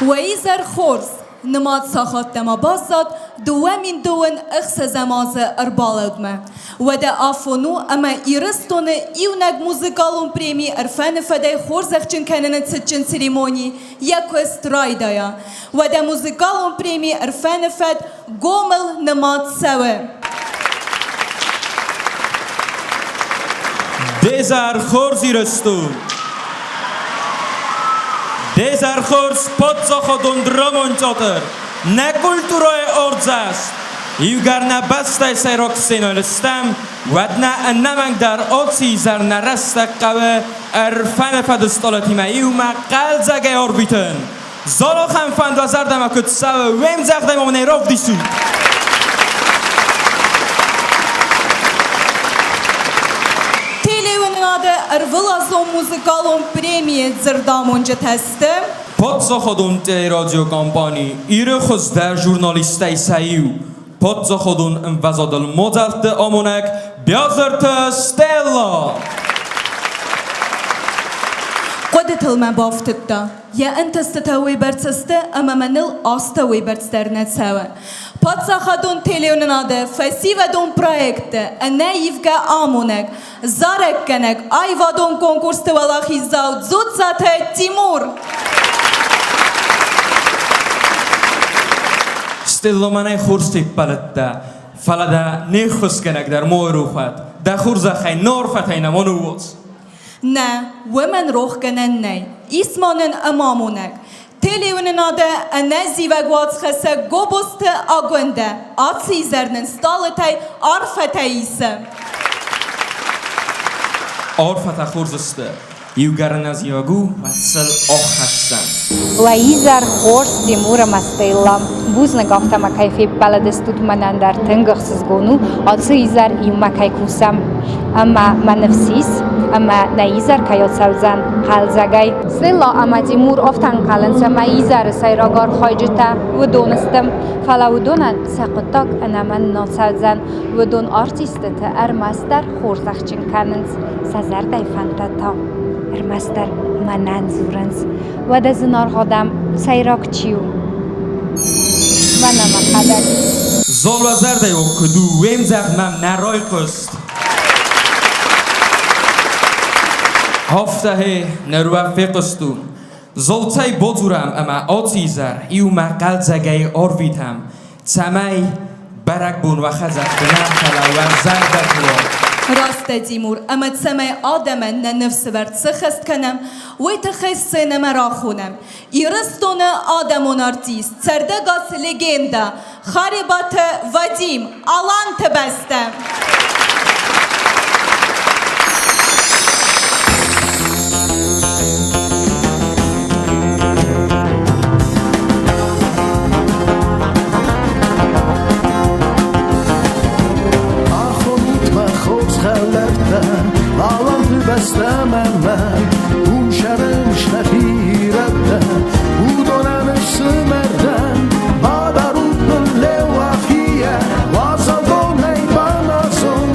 Уӕ изӕр хорз! Нымад сахаттӕ ма баззад 2026 азы ӕрбалӕудмӕ. Уӕдӕ афон у, ӕмӕ Ирыстоны иунӕг музыкалон преми Ӕрфӕны фӕдӕй хорзӕхджын кӕныны цытджын церемони йӕ куыст райдайа. Уӕдӕ музыкалон преми Ӕрфӕны фӕд гомыл нымад цӕуы. Де зӕр хорз, Ирыстон! Де зӕр хорз, паддзахадон драмон театр! Нӕ культурӕйы ӕрдзаст! Иугӕр нӕ бӕстӕйы сӕйраг сценӕйыл стӕм, уӕд нӕ ӕнӕмӕнгдӕр ацы изӕр нӕ рӕстӕг хъӕуы Ӕрфӕны фӕды стъолатимӕ иумӕ хъӕлдзӕгӕй арвитын. Золохӕн фӕнд уӕ зӕрдӕмӕ куыд цӕуы, уе мдзӕгъдӕй ма мын ӕй равдисут! Телеуынынады ӕрвылазон музыкалон премийы дзырдамонджытӕ сты Паддзахадон телерадиокомпани Иры хуыздӕр журналисттӕй сӕ иу, паддзахадон ӕмвӕзадыл мадзӕлтты амонӕг Биазырты Стелла. Хъуыдытыл мӕ бафтыдта. Йӕ ӕнтыстытӕ уыйбӕрц сты, ӕмӕ мӕныл азтӕ уыйбӕрц дӕр нӕ цӕуы. Паддзахадон телеуынынады фӕсивӕдон проектты ӕнӕивгӕ амонӕг, зарӕггӕнӕг, аивадон конкурсты уӕлахиздзау Дзуццаты Тимур. Стелла мӕнӕй хорз феппӕлыдтӕ, фӕлӕ дӕ не ххуысгӕнӕг дӕр ма рох уӕд. Дӕ хорзӕхӕй нӕ арфӕтӕй нӕ ма ныууадз. Нӕ, уымӕн рохгӕнӕн нӕй. Ис ма нын ӕмамонӕг. Телеуынынады ӕнӕзивӕг уацхӕссӕг Гобозты Агуындӕ ацы изӕр нын стъалытӕй арфӕтӕ исы. Арфӕтӕ хорз сты. Иугӕр ӕнӕзивӕг у, уӕд сыл ӕххӕсдзӕн. Уӕ изӕр хорз, Тимур ӕмӕ Стелла. Бузныг, афтӕ мӕ кӕй феппӕлыдыстут, мӕнӕн дӕр тынг ӕхсызгон у, ацы изӕр иумӕ кӕй кусӕм. Ӕмӕ мӕ ныфс ис, ӕмӕ нӕ изӕр кӕй ацӕудзӕн хъӕлдзӕгӕй. Стелла ӕмӕ Тимур афтӕ ӕнхъӕлынц, ӕмӕ изӕры сӕйраг архайджытӕ уыдон сты. Фӕлӕ уыдонӕн сӕ хъуыддаг ӕнӕмӕн нӕ цӕудзӕн. Уыдон артистыты ӕрмӕстдӕр хорзӕхджын кӕнынц, сӕ зӕрдӕйы фӕндтӕ та ӕрмӕстдӕр мӕнӕн дзурынц. Уӕдӕ зынаргъ адӕм, сӕйраг чи у? Мӕнӕ мӕхӕдӕг. Золуӕзӕрдӕй куыд у, уе мдзӕгъд мӕм нӕ райхъуыст. Афтӕ гъе, ныр уӕ фехъуыстон. Золцӕй бодзурӕм ӕмӕ аци изӕр иумӕ хъӕлдзӕгӕй арвитӕм, цӕмӕй бӕрӕгбон уӕ хӕдзӕртты нӕ, фӕлӕ уӕ зӕрдӕты уа. Раст дӕ, Тимур, ӕмӕ цӕмӕй адӕмӕн нӕ ныфсӕвӕрд сыххӕст кӕнӕм, уый тыххӕй сценӕмӕ рахонӕм Ирыстоны адӕмон артист, цӕрдӕгас легендӕ Харебаты Вадим, Аланты бӕстӕ. Ахонут мӕ хорз хӕлӕрттӕ, Аланты бӕстӕмӕ мӕн, уым сӕрын нӕхи ирӕттӕ, уыдонӕн ӕфсымӕр дӕн. Бадарут мын Леуахийӕ, уазал донӕй баназон,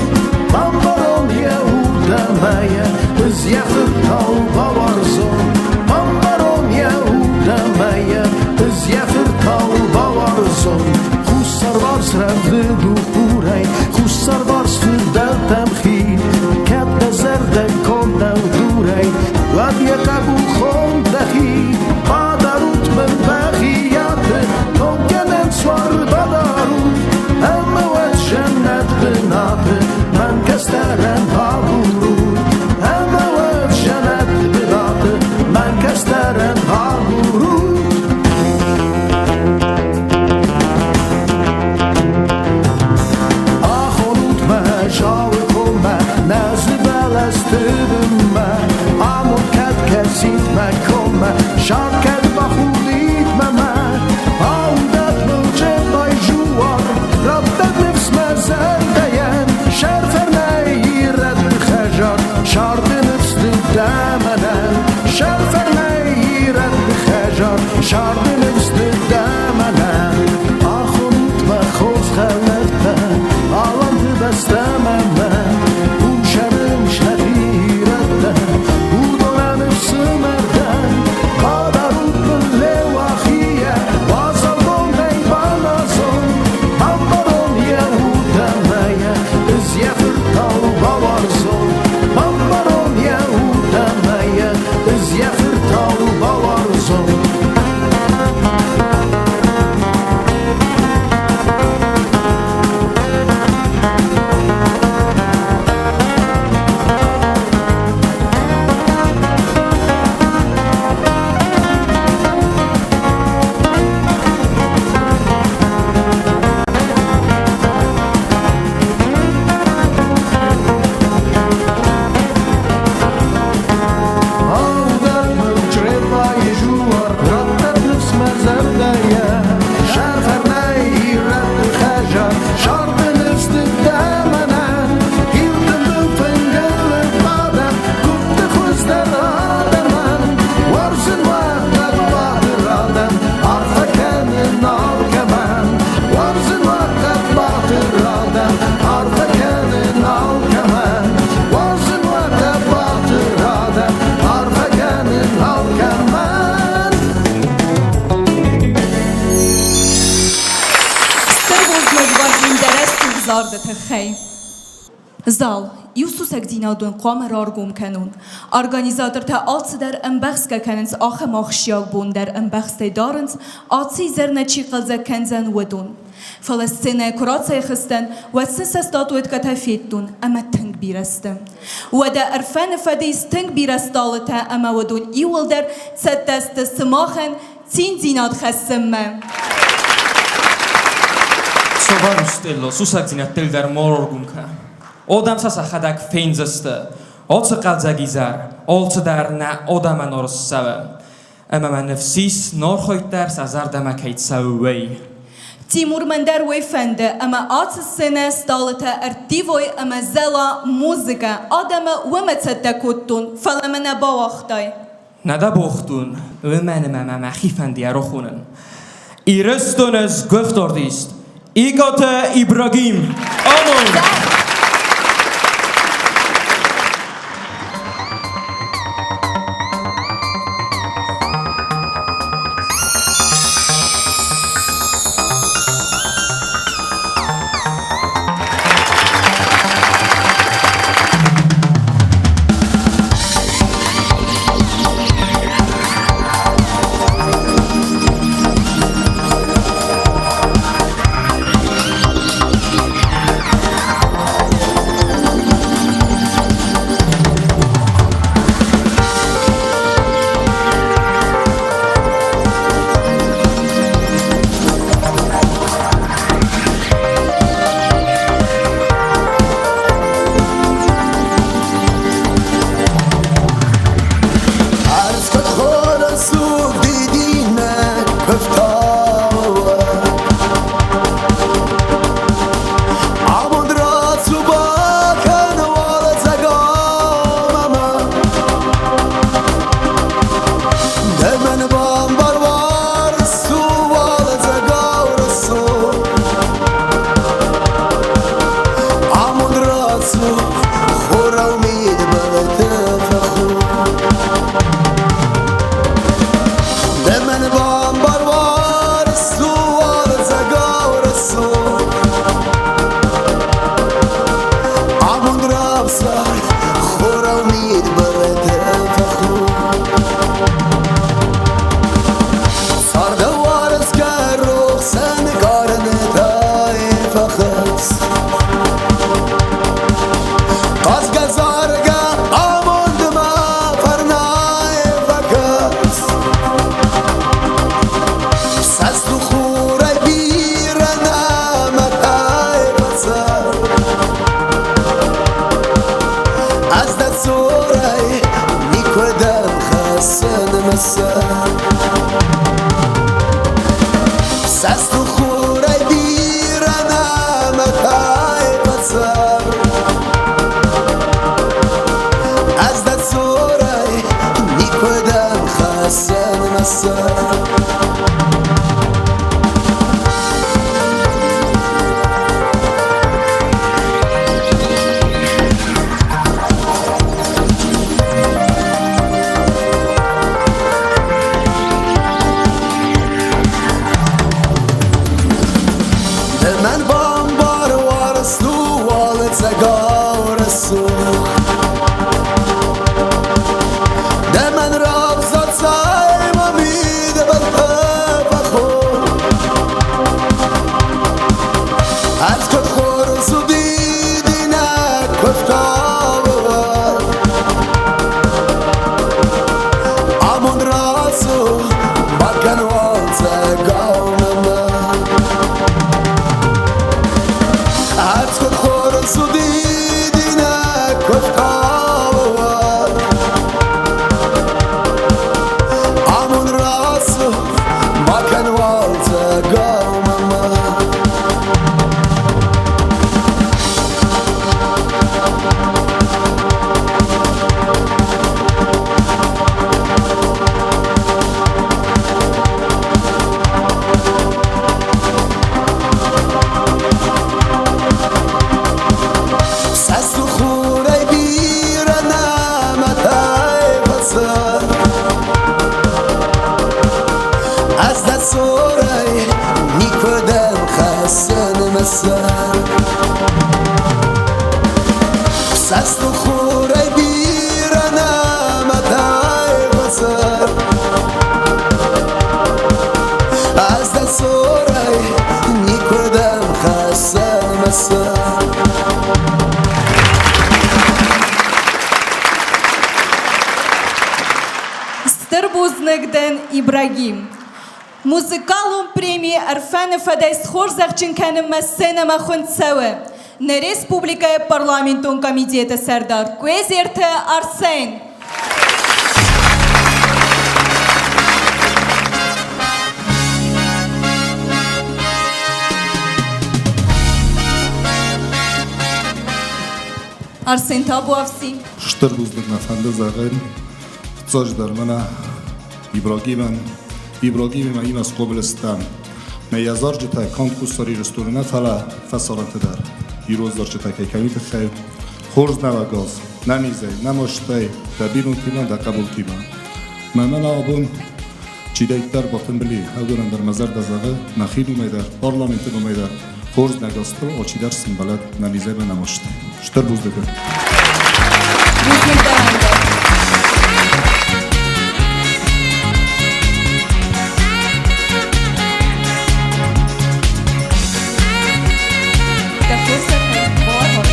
бамбарон йӕ уд ӕмӕ йӕ ӕз йӕ фыртау бауарзон. Бамбарон йӕ уд ӕмӕ йӕ ӕз йӕ фыртау бауарзон. Хуссарварс рӕвдыд у хурӕй, хуссарварс фыдӕлтӕм хид. Кӕд дӕ зӕрдӕ конд нӕу дурӕй, уӕд йӕ хъӕбул хон дӕхи. Бадарут мын бӕхиаты, токкӕнӕн суар бадарут, ӕмӕ уӕд жӕнӕт бынаты мӕн кӕстӕрӕн агурут. Ӕмӕ уӕд жӕнӕт бынаты мӕн кӕстӕрӕн агурут. Ахонут мӕ Зауы коммӕ, нӕзы бӕлӕсты бынмӕ, Амонд кӕд кӕсид мӕ коммӕ, саг кӕд бахудид мӕмӕ. Аудӕд мыл джебай жуар, раттӕд ныфс мӕ зӕрдӕйӕн, Сӕрфӕрнӕй ирӕтты хӕзар, сарды ныфс ды дӕ мӕнӕн. Сӕрфӕрнӕй ирӕтты хӕзар, сарды ныфс ды дӕ мӕнӕн. Ахонут мӕ хорз хӕлӕрттӕ, Аланты бӕстӕмӕ мӕн, уым сӕрын сӕхи ирӕттӕ, уыдонӕн ӕфсымӕр дӕн. Бадарут мын Леуахийӕ. царды тыххӕй. Зал, иу сусӕгдзинад уын хъуамӕ раргом кӕнон. Организатортӕ алцыдӕр ӕмбӕхсгӕ кӕнынц, ахӕм ахсджиаг бон дӕр ӕмбӕхстӕй дарынц, ацы изӕр нӕ чи хъӕлдзӕг кӕндзӕн, уыдон. Фӕлӕ сценӕйӕ куы рацӕйхызтӕн, уӕд сын сӕ статуэткӕтӕ федтон ӕмӕ тынг бирӕ сты. Уӕдӕ Ӕрфӕны фӕдис тынг бирӕ стъалытӕ ӕмӕ уыдон иууылдӕр цӕттӕ сты сымахӕн циндзинад хӕссынмӕ. Цовар Стелло, сусӕгдзинӕдтыл дӕр мороргум кӕ. Одӕм сӕ сӕхӕдӕг фендзысты. Оцы хъӕлдзӕг изӕр, алцыдӕр нӕ одӕмӕн ӕрцӕуы. Ӕмӕ мӕ ныфс ис, норхойт дӕр сӕ зӕрдӕмӕ кӕй цӕуы, уый. Тимур мӕн дӕр уый фӕнды, ӕмӕ ацы сценӕ стъалытӕ ӕрттивой ӕмӕ зӕла музыкӕ. Адӕмы уымӕ цӕттӕ кодтон, фӕлӕ мӕ нӕ бауагътай. Нӕ дӕ бохтун, уымӕн ӕмӕ мӕ мӕхи фӕнды ӕрохонын. Ирыстоны сгуыхт артист Икъаты Ибрагим. Амонд! Ӕз дӕ цурӕй никуыдӕм хӕссын мӕ сӕр. Ибрагим. Музыкалон преми Ӕрфӕны фӕдӕй схорзӕхджын кӕнынмӕ сценӕмӕ хуынд цӕуы нӕ республикӕйы парламентон комитеты сӕрдар Къуезерты Арсен. Арсен табуафси. Стыр бузныг мӕ фӕнды зӕгъын, фыццаджыдӕр мӕнӕ Ибрагимӕн. Ибрагимимӕ имӕ схъомыл стӕм. Мӕ йӕ зарджытӕ канд Хуссар Ирыстоны нӕ, фӕлӕ фӕсарӕнты дӕр. Ирон зарджытӕ кӕй кӕны тыххӕй. Хорз нӕуӕгаз, нӕ низӕй, нӕ мастӕй, дӕ бинонтимӕ, дӕ хъӕбултимӕ. Мӕ мӕнӕ абон чидӕйддӕр батымбыли, уыдонӕн дӕр мӕ зӕрдӕ зӕгъы, нӕхи номӕй дӕр, парламенты номӕй дӕр, хорз нӕ гӕстыл алчидӕр сымбӕлӕд нӕ низӕй ӕмӕ нӕ мастӕй. Стыр бузныг. Бузныг дӕуӕн дӕр. Дӕ хорзӕхӕй, балӕвар.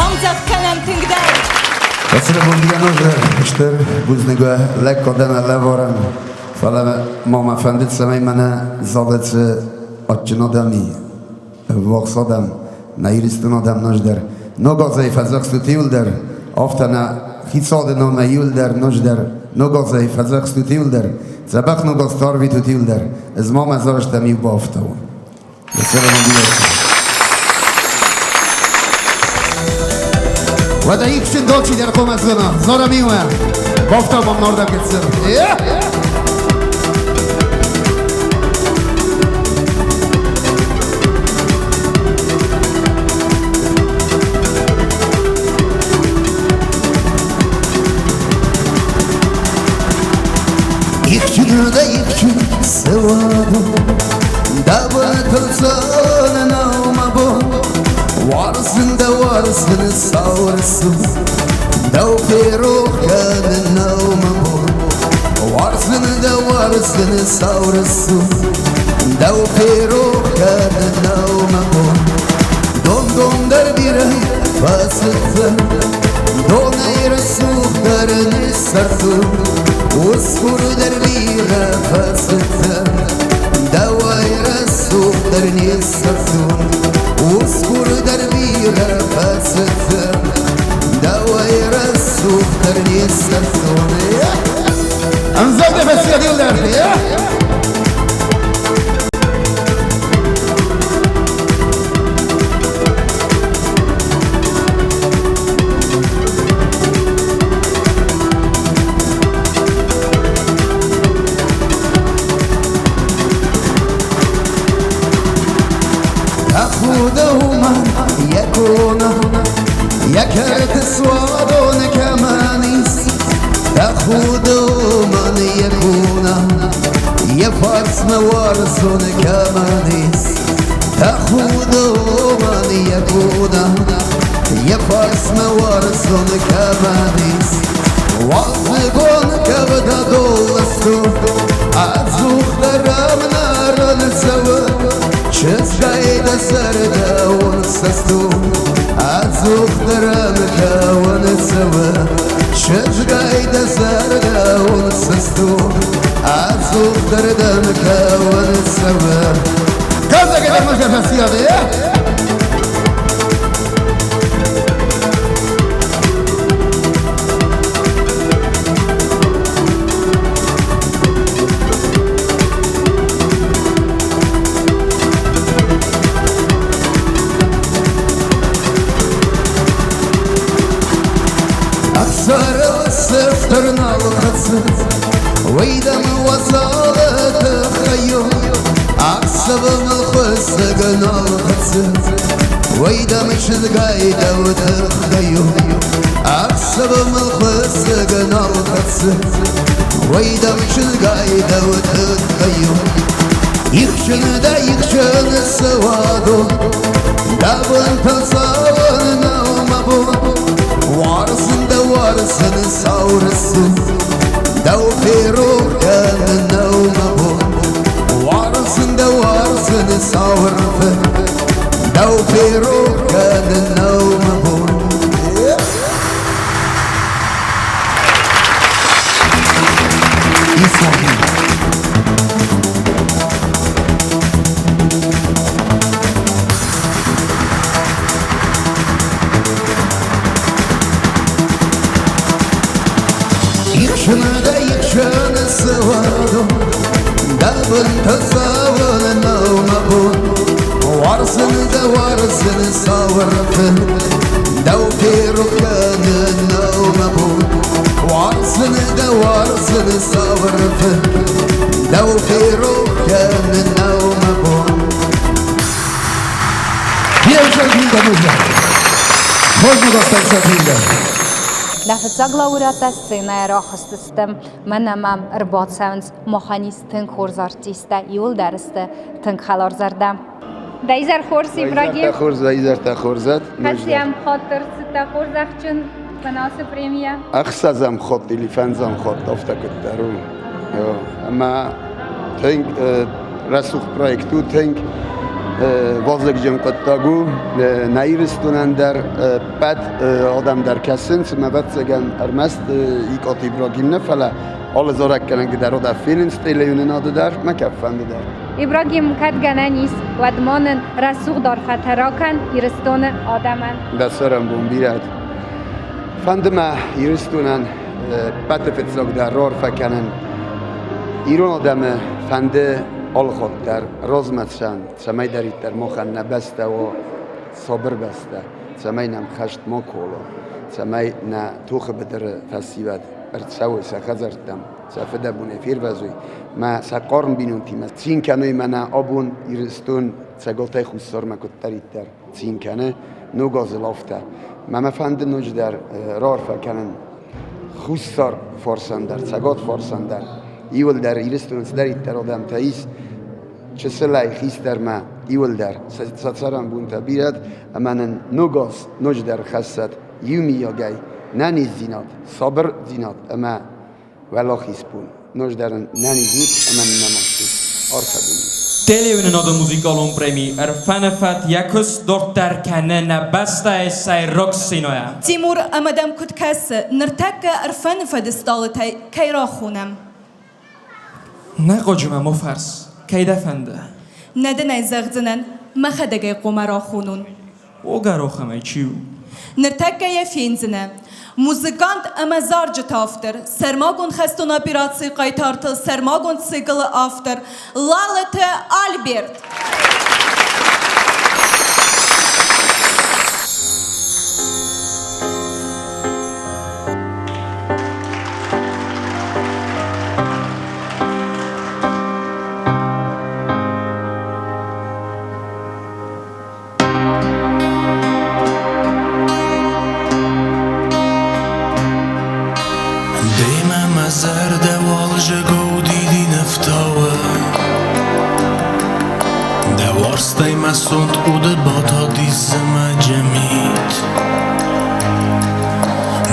Ӕмдзӕгъд кӕнӕм тынгдӕр. Стыр бузныг уӕ лӕггадӕн лӕварӕн. Фӕлӕ ма мӕ фӕндыд, цӕмӕй мӕнӕ залы цы адджын адӕм и, ӕввахс адӕм, нӕ Ирыстоны адӕм ноджыдӕр ног азӕй фӕдзӕхстут иуылдӕр, афтӕ нӕ хицауады номӕй иуылдӕр ноджыдӕр ног азӕй фӕдзӕхстут иуылдӕр, дзӕбӕх ног азты арвитут иуылдӕр, ӕз ма мӕ зарӕзтӕм иу бафтауон. Уӕдӕ ихсин долчидӕр хъомӕдзына, зора миуӕ, бафтау мӕм нордӕм гыццыл. Ихджын да ихджын сывады, Уарзын дӕ, уарзын, саурсу, Дӕу ферох кӕнын нӕу мӕ бон. Уарзын дӕ, уарзын, саурсу, Дӕу ферох кӕнын нӕу мӕ бон. Дон-дон дӕр бирӕ фӕцыдтӕн, Донӕй рӕсугъддӕр ныссӕрту, Усгур дӕр бирӕ фӕцыдтӕн, Дӕуӕй рӕсугъддӕр не ссардтон. Усгур дӕр бирӕ фӕцыдтӕн, Дӕуӕй рӕсугъддӕр не ссардтон. Ӕмдзӕвгӕ фӕсивӕд иуылдӕр. Тӕхуды йӕ кона, йӕ кӕрты суадон кӕмӕн ис. Тӕхуды уымӕн йӕ кона, йӕ фарсмӕ уарзон кӕмӕн ис. Тӕхуды уымӕн йӕ кона, йӕ фарсмӕ уарзон кӕмӕн ис. Уалдзыгон кӕвдӕ доласту, ӕдзухдӕр ӕм нӕрын цӕуы. Чызгай дӕ зӕрдӕ цӕст у, ӕдзухдӕр ӕм кӕуын цӕуы. Чызгай дӕ зӕрдӕ цӕст у, ӕдзухдӕр дӕм кӕуын цӕуы. Газа фӕсивӕд, Ӕхсӕрыл сыфтӕр нал хӕцы, уый дӕм уазалы тыххӕй у. Ӕхсӕвы мыл хуыссӕг нал хӕцы, уый дӕм чызгай дӕу тыххӕй у. Ӕхсӕвы мыл хуыссӕг нал хӕцы, уый дӕм чызгай дӕу тыххӕй у. Ихджын дӕ, ихджын суадон, дӕ бынтыл цӕуын нӕу мӕ бон. Уарзын дӕ, уарзын, саурсу, дӕу ферох кӕнын нӕу мӕ бон. Уарзын дӕ, уарзын, саурфы, дӕу ферох кӕнын нӕу мӕ Ихджын дӕ ихджын цы Дӕ бынты цӕуын нӕу мӕ бон. Уарзын дӕ, уарзын, сауырфын, Дӕу ферох кӕнын нӕу мӕ бон. Уарзын дӕ, уарзын, сауырфын, Дӕу ферох кӕнын нӕу мӕ бон. Хорз Нӕ фыццаг лауреаттӕ сценӕйӕ рахызтысты. Мӕнӕ мӕм ӕрбацӕуынц махӕн ис тынг хорз артисттӕ, иуылдӕр сты тынг хӕларзӕрдӕ. Дӕ изӕр хорз, Ибрагим. Хорз, дӕ изӕртӕ хорзӕт. Кӕцыйӕм хатт ӕрцыдтӕ хорзӕхджын фӕнасы премийӕ? Ӕхсӕзӕм хатт или фӕндзӕм хатт, афтӕ куыддӕр у. Ӕмӕ тынг рӕсугъд проект у, тынг вазыгджын хъуыддаг у. Нӕ Ирыстонӕн дӕр ӕппӕт адӕм дӕр кӕсынц, ӕмӕ ӕвӕццӕгӕн ӕрмӕст Икъаты Ибрагим нӕ, фӕлӕ алы зарӕггӕнӕг дӕр одӕ фенынц телеуынынады дӕр, мӕ кӕдфӕнды дӕр. Ибрагим, кӕд гӕнӕн ис, уӕд ма нын рӕсугъд арфӕтӕ ракӕн Ирыстоны адӕмӕн. Дӕ цӕрӕнбон бирӕ. Фӕнды мӕ Ирыстонӕн ӕппӕты фыццагдӕр раарфӕ кӕнын. Ирон адӕмы фӕнды алыхатт дӕр размӕ цӕн, цӕмӕйдӕриддӕр махӕн нӕ бӕстӕ уа сабыр бӕстӕ, цӕмӕй нӕм хӕст ма кола, цӕмӕй нӕ тохы быдыры фӕсивӕд ӕрцӕуой сӕ хӕдзӕрттӕм, сӕ фыдӕбонӕй фервӕзой, мӕ сӕ хъарм бинонтимӕ цин кӕной мӕнӕ абон Ирыстон Цӕгатӕй Хуссармӕ куыддӕриддӕр цин кӕны, ног азыл афтӕ. Мӕ мӕ фӕнды ноджыдӕр раарфӕ кӕнын Хуссар фарсӕн дӕр, Цӕгат фарсӕн дӕр, иуылдӕр Ирыстоны цыдӕриддӕр адӕмтӕ ис, чысылӕй хистӕрмӕ иуылдӕр сӕ цӕрӕнбонтӕ бирӕт ӕмӕ нын ног аз ноджыдӕр хӕссӕд иумийагӕй нӕниздзинад, сабырдзинад ӕмӕ уӕлахизбон. Ноджыдӕр ын нӕниз ут ӕмӕ нын нӕ маст ут. Арфӕгонд ут. Телеуынынады музыкалон преми ӕрфӕныфӕд йӕ куыст дарддӕр кӕны нӕ бӕстӕйы сӕйраг сценӕйӕ. Тимур, ӕмӕ дӕм куыд кӕсы, ныртӕккӕ ӕрфӕныфӕды стъалытӕй кӕй рахонӕм? Нӕ хъуаджы мӕ ма фӕрс, кӕй дӕ фӕнды? Нӕ дын ӕй зӕгъдзынӕн, мӕхӕдӕг ӕй хъуамӕ рахонон. Огӕрохӕмӕй чи у? Ныртӕккӕ йӕ фендзынӕ. Музыкант ӕмӕ зарджыты автор, сӕрмагонд хӕстон операцийы хъайтартыл сӕрмагонд циклы автор Лалыты Альберт. Демӕ мӕ зӕрдӕ уалзӕгау дидин ӕфтауы. Дӕ уарзтӕй мӕ сонт уды батади зымӕджы мит.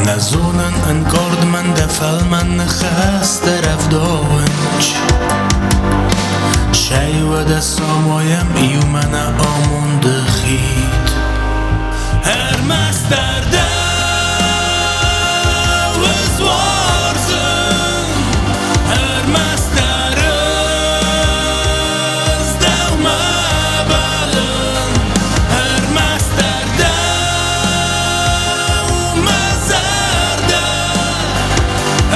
Нӕ зонын, ӕнкъард мӕн дӕ фӕлмӕн ныхӕстӕ рӕвдауынч. Цӕй уӕдӕ самайӕм иумӕ нӕ амонды хид. Ӕрмӕстдӕр дӕу ӕз уарзын, ӕрмӕстдӕр ӕз дӕумӕ бӕллын, ӕрмӕстдӕр дӕу мӕ зӕрдӕ,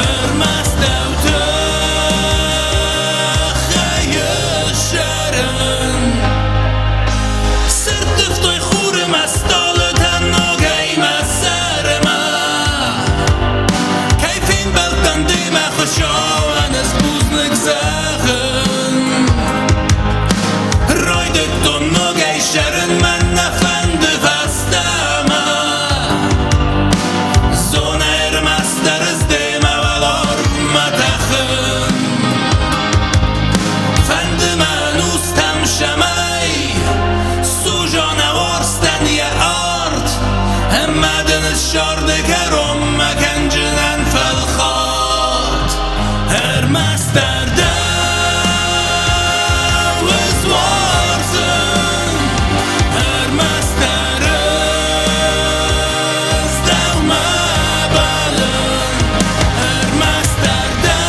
ӕрмӕст дӕу тыххӕй ссарын. Сӕрттывтой хуры мӕ стъалытӕ ногӕй мӕ сӕрмӕ. Кӕй фембӕлдтӕн демӕ Хуыцауӕн ӕз бузныг зӕгъын. Райдыдтон ногӕй сӕрын, мӕн нӕ фӕнды фӕстӕмӕ. Зон ӕрмӕстдӕр ӕз демӕ уӕларвмӕ тӕхын. Фӕнды мӕ ӕнустӕм сӕмӕй Сужа нӕ уарзтӕн йӕ арт, Ӕмӕ дын ссарды кӕронмӕ кӕнджынӕн фӕлхат. Ӕрмӕстдӕр дӕу ӕз уарзын, ӕрмӕстдӕр ӕз дӕумӕ бӕллын, ӕрмӕстдӕр дӕу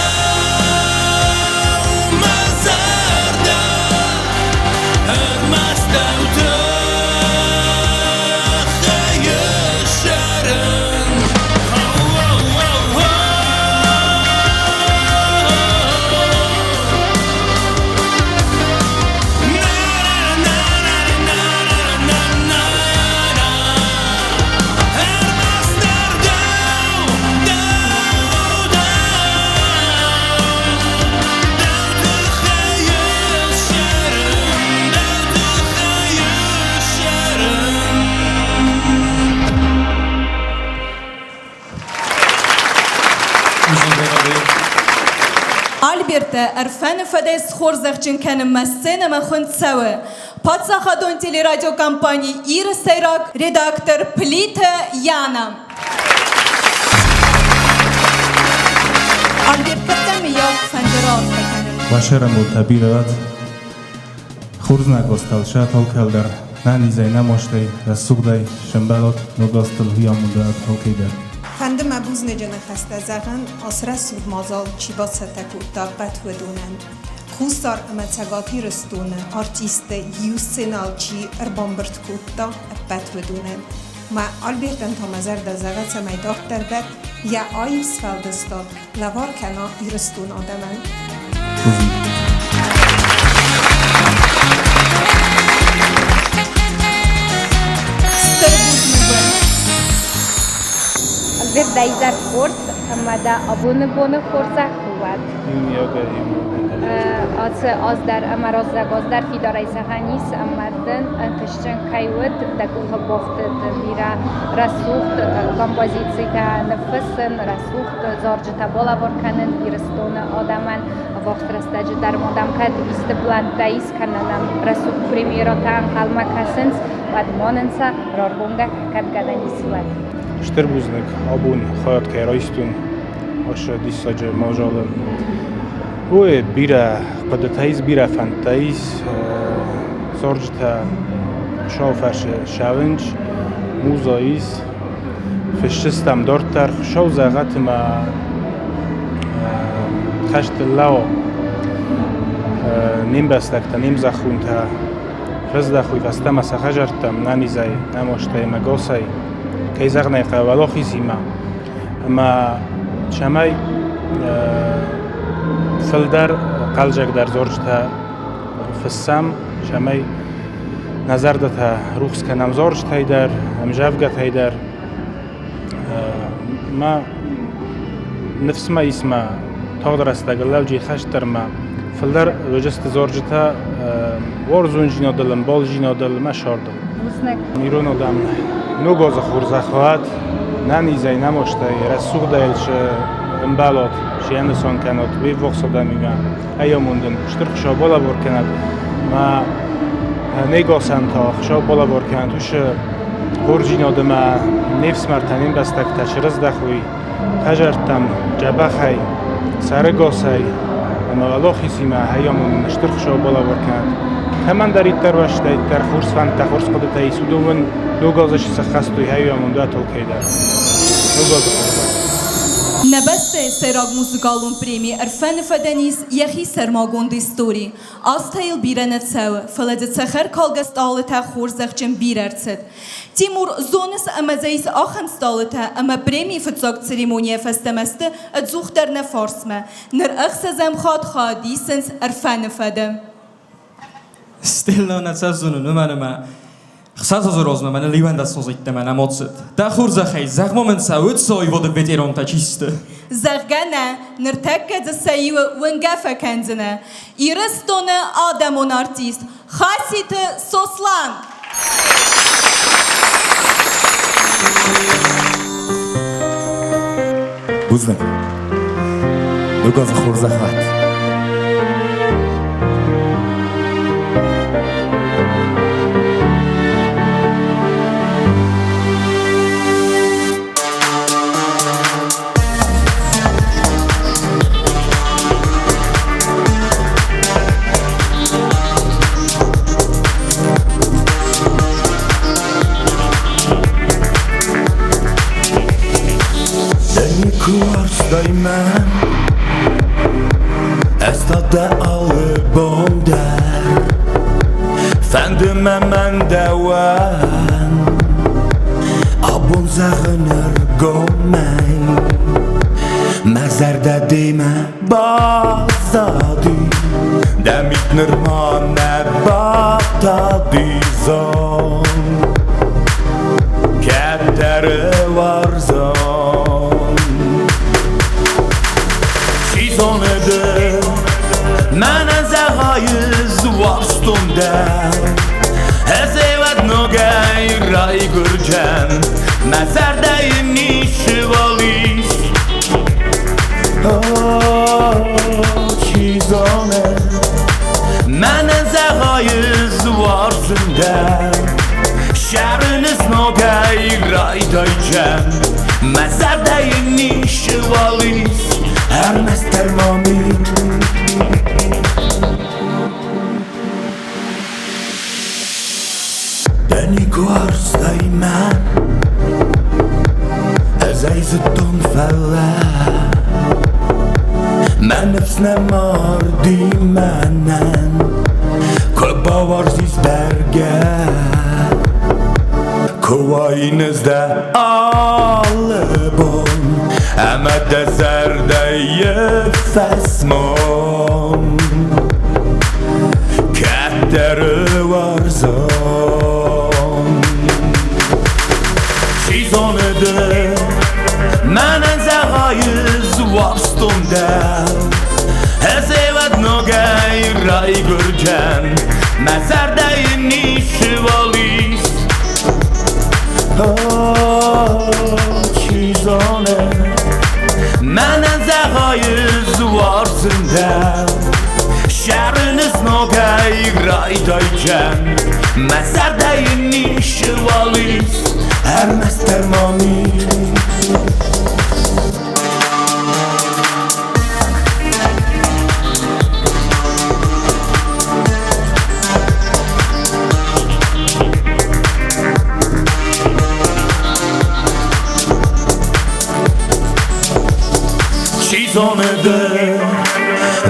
мӕ зӕрдӕ, ӕрмӕст дӕу тыххӕй ссарын. Альберты Ӕрфӕны фӕдӕй схорзӕхджын кӕнынмӕ сценӕмӕ хуынд цӕуы паддзахадон телерадиокомпани Иры сӕйраг редактор Плиты Яна. Альберт, кӕддӕр мыййаг фӕнды раарфӕ кӕнын? Уӕ бирӕ уӕд. Хорзнаг остал алкӕдӕр нӕнизӕй, нӕ мастӕй, рӕсугъдӕй сӕмбӕлӕд ног азтыл хиамондӕн алкӕйдӕр. Фӕнды мӕ бузныджы ныхӕстӕ зӕгъын, ацы рӕсугъд мадзал чи бацӕттӕ кодта, ӕппӕт уыдонӕн. Хуссар ӕмӕ Цӕгат Ирыстоны артистты иу сценӕйыл чи ӕрбамбырд кодта, ӕппӕт уыдонӕн. Мӕ Альбертӕн та мӕ зӕрдӕ зӕгъы, цӕмӕй дарддӕр дӕр йӕ аив сфӕлдыстад лӕвар кӕна Ирыстоны адӕмӕн. Стыр бузныг уӕ! Альберт, дӕ изӕр хорз ӕмӕ дӕ абоны боны хорзӕх уӕд. Иумиагӕй Ацы аз дӕр ӕмӕ раззаг аз дӕр фидарӕй зӕгъӕн ис, ӕмӕ дын ӕнтыстджын кӕй уыд, дӕ къухы бафтыд бирӕ рӕсугъд композицитӕ ныффыссын, рӕсугъд зарджытӕ балӕвар кӕнын Ирыстоны адӕмӕн. Ӕввахс рӕстӕджы дӕр ма дӕм кӕд исты плӕнттӕ ис кӕнӕ нӕм рӕсугъд премьерӕтӕ ӕнхъӕлмӕ кӕсынц, уӕд ма нын сӕ раргомгӕ кӕд гӕнӕн ис, уӕд. Стыр бузныг, абон хайад кӕй райстон ацы диссаджы мадзалы. Ой, бирӕ хъуыдытӕ ис, бирӕ фӕндтӕ ис. Цӕрджытӕ сау фӕрсы ссӕуынц, муза ис. Фыссыстӕм дарддӕр Хуыцау зӕгъӕт ӕмӕ хӕсты лӕу не мбӕстӕгтӕ, не мзӕххонтӕ рыздӕхой фӕстӕмӕ сӕ хӕдзӕрттӕм нӕнизӕй, нӕ мастӕй ӕмӕ госӕй, кӕй зӕгъын ӕй хъӕуы, уӕлахизимӕ. Ӕмӕ цӕмӕй фылдӕр хъӕлдзӕгдӕр дзурджытӕ фыссӕм, цӕмӕй нӕ зӕрдӕтӕ рухс кӕнӕм дзурджытӕй дӕр, ӕмзӕвгӕтӕй дӕр. Мӕ ныфс ма ис мӕ тагъд рӕстӕг лӕуджи хӕстдӕр мӕ фылдӕр лоджысты дзурджытӕ уарзондзинадыл, ӕмбалдзинадыл мӕ сӕрдыл. Ирон адӕм ног азы хорзӕх уӕд, нӕнизӕй, нӕ мастӕй, рӕсугъдӕй ӕмбӕлӕд, се ӕнусон кӕнӕд, уе ввахс адӕмимӕ ӕй амондын стыр Хуыцау балӕвар кӕнӕд, мӕ не гасӕн та Хуыцау балӕвар кӕнӕд уыцы хорздзинад ӕмӕ не фсымӕртӕ, не мбӕстӕгтӕ срыздӕхой хӕдзӕрттӕм дзӕбӕхӕй, сӕрыгасӕй ӕмӕ уӕлахизимӕ ӕй амондын стыр Хуыцау балӕвар кӕнӕд. Кӕмӕндӕриддӕр уӕзтӕйддӕр хорз фӕндтӕ, хорз хъуыдытӕ ис, уыдон уын ног азы сӕххӕст уой ӕй амонд уӕ толкӕй дӕр. Ног азы хорзӕх! Нӕ бӕстӕйы сӕйраг музыкалон преми Ӕрфӕны фӕдӕн ис йӕхи сӕрмагонд истори. Азтӕ йыл бирӕ нӕ цӕуы, фӕлӕ дзы цӕхӕркалгӕ стъалытӕ хорзӕхджын бирӕ ӕрцыд. Тимур, зоныс ӕмӕ дзы ис ахӕм стъалытӕ, ӕмӕ премийы фыццаг церемонийӕ фӕстӕмӕ сты ӕдзухдӕр нӕ фарсмӕ. Ныр ӕхсӕзӕм хатт хайад исынц Ӕрфӕны фӕды. Стелла нӕ цӕззонын, уымӕн ӕмӕ 6 азы размӕ мӕныл 11 азы мӕ нӕм ацыд. Дӕ хорзӕхӕй, зӕгъ-ма мын, сӕ уыд аивады ветерантӕ чи сты? Зӕгъгӕ нӕ, ныртӕккӕ дзы сӕ иуы уынгӕ фӕкӕндзынӕ. Ирыстоны адӕмон артист Хаситы Сослан! Бузныг. Ног азы хорзӕх уӕд. Дӕ никуы уарзтай мӕн, Ӕз та дӕ алы бон дӕр. Фӕнды мӕ мӕн дӕуӕн Абон зӕгъын ӕргомӕй, Мӕ зӕрдӕ демӕ баззади, Дӕ мит нырма нӕ батади зон. Кӕддӕры уарзон. Чи зоны ды, мӕнӕн зӕгъайыс уарзтон дӕ. Ӕз ӕвӕд ногӕй райгуырдтӕн, мӕ зӕрдӕйы ницыуал ис. О, чи дӕ Ссарынц ногӕй райдайджан. Мӕ зӕрдӕйы ницыуал ис, ӕрмӕстдӕр ма мит. Дӕ никуы уарзтай мӕн, ӕз ӕй зыдтон, фӕлӕ мӕ ныфс нӕ марди мӕнӕн, куы бауарзис бӕргӕ, куы уаин ӕз дӕ алы бон ӕмӕ дӕ зӕрдӕйы фӕсмон. Кӕддӕры уарзон. Чи зоны ды, мӕнӕн зӕгъайыс уарзтон дӕ. Ӕз ӕвӕд ногӕй райгуырдтӕн, мӕ зӕрдӕйы ницыуал ис. О, чи зоны, мӕнӕн зӕгъайыс уарзын дӕ. Ссарынц ногӕй райдайджан, мӕ зӕрдӕйы ницыуал ис, ӕрмӕстдӕр ма мит. Чи зоны ды,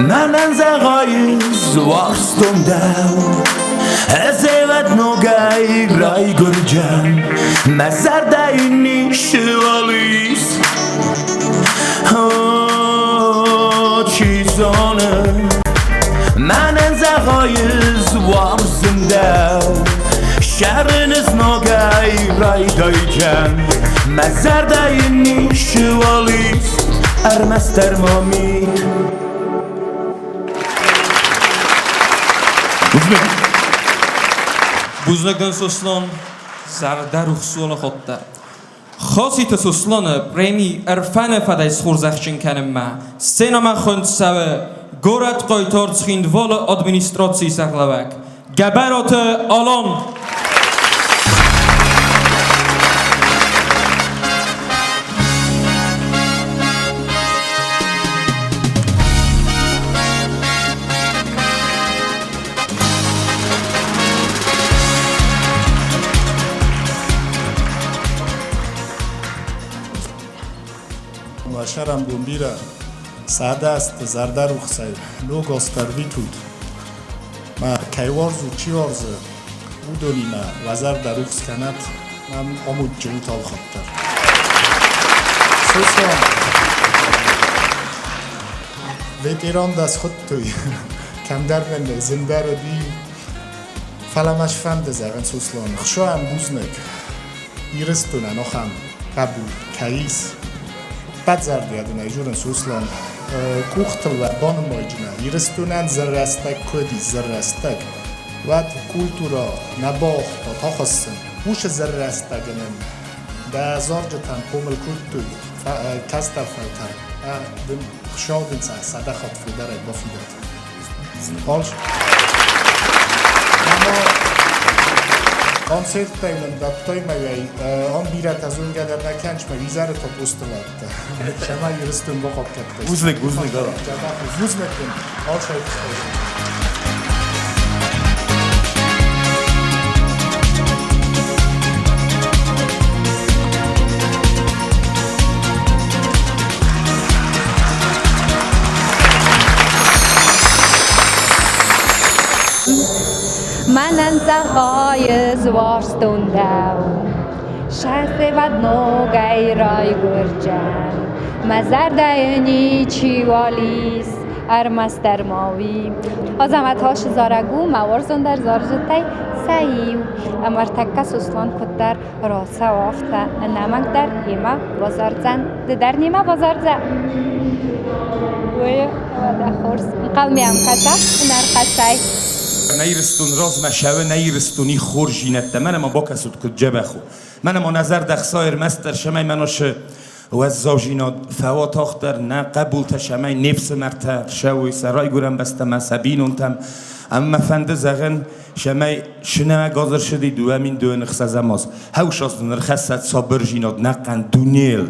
мӕнӕн зӕгъайыс уарзтон дӕу. Ӕз ӕвӕд ногӕй райгуырдтӕн, мӕ зӕрдӕйы ницыуал ис. О, чи зоны, мӕнӕн зӕгъайыс уарзын дӕу. Ссарынц ногӕй райдайджан, мӕ зӕрдӕйы ницыуал ис, ӕрмӕстдӕр ма мит. Бузныг дын, Сослан, зӕрдӕрухс уӕлӕходтӕ. Хоситы Сосланы преми Ӕрфӕны фӕдӕй схорзӕхджын кӕнынмӕ сценӕмӕ хуынд цӕуы горӕт Хъайтар Цхинвалы администрацийы сӕргълӕууӕг Гӕбӕраты Алан. Уӕ сӕрӕнбон бирӕ, сӕдӕазты зӕрдӕрухсӕй ног азтӕ рвитут. Мӕ кӕй уарзут, чи уарзы, уыдонимӕ уӕ зӕрдӕ рухс кӕнӕт, мӕм амондджын ут алхатт дӕр. Сослан, ветеран дӕ схуыдтой, кӕмдӕр мын зындӕр уыди. Фӕлӕ мӕ сфӕнды зӕгъын Сослан, хсӕн бузныг Ирыстонӕн ахӕм хъӕбул кӕй ис. Ӕппӕт зӕрдиадонӕй дзурын Сослан, къухтыл уӕ банымайджынӕ Ирыстонӕн зӕррӕстӕг куыд ис, зӕррӕстӕг, уӕд культурӕ нӕ бауагъта тахӕссын. Уыцы зӕррӕстӕгы нын дӕ зарджытӕн хъомыл кодтой кӕстӕр фӕлтӕр, дын Хуыцау дын сӕ 100 хатт фылдӕрӕй бафидӕд. Хорз. Ӕмӕ концерттӕй мын дӕттой мӕгӕй, ам бирӕтӕ зонгӕ дӕр нӕ кӕныс, мӕ изӕры топосты ладта. Сӕмӕ Ирыстон бахъахъхъӕдта. Бузныг, бузныг, дада. Бузныг дын, алцӕй тыххӕй. Мӕнӕн зӕгъайыс уарзтон дӕу, Сӕфевӕд ногӕй райгуырджан. Мӕ зӕрдӕйы ничиуал ис, ӕрмӕстдӕр ма уый. Азӕмӕт зарӕг у мӕ уарзондӕр зарджытӕй сӕ иу. Ӕмӕ ӕртӕккӕ Сослан куыддӕр рацӕуа, афтӕ ӕнӕмӕнгдӕр йемӕ базардзӕн. Ды дӕр немӕ базардзӕ? Уый уӕдӕ хорз. Ӕнхъӕлмӕ йӕм кӕса, ӕнӕрхъӕцӕй. Нӕ Ирыстон размӕ цӕуы, нӕ Ирыстони хорздзинӕдтӕ. Мӕнӕ ма бакӕсут, куыд дзӕбӕх у. Мӕнӕ ма нӕ зӕрдӕ хсайы ӕрмӕстдӕр, цӕмӕй мӕнӕ сы уӕззаудзинад фӕуа тагъддӕр, нӕ хъӕбултӕ цӕмӕй не фсымӕртӕ ссӕуой сӕ райгуырӕн бӕстӕмӕ, сӕ бинонтӕм. Ӕмӕ мӕ фӕнды зӕгъын, цӕмӕй сынӕ газырсыди 2026 аз. Хӕусаз нын ӕрхӕссӕд сабырдзинад нӕхъӕн дунейыл.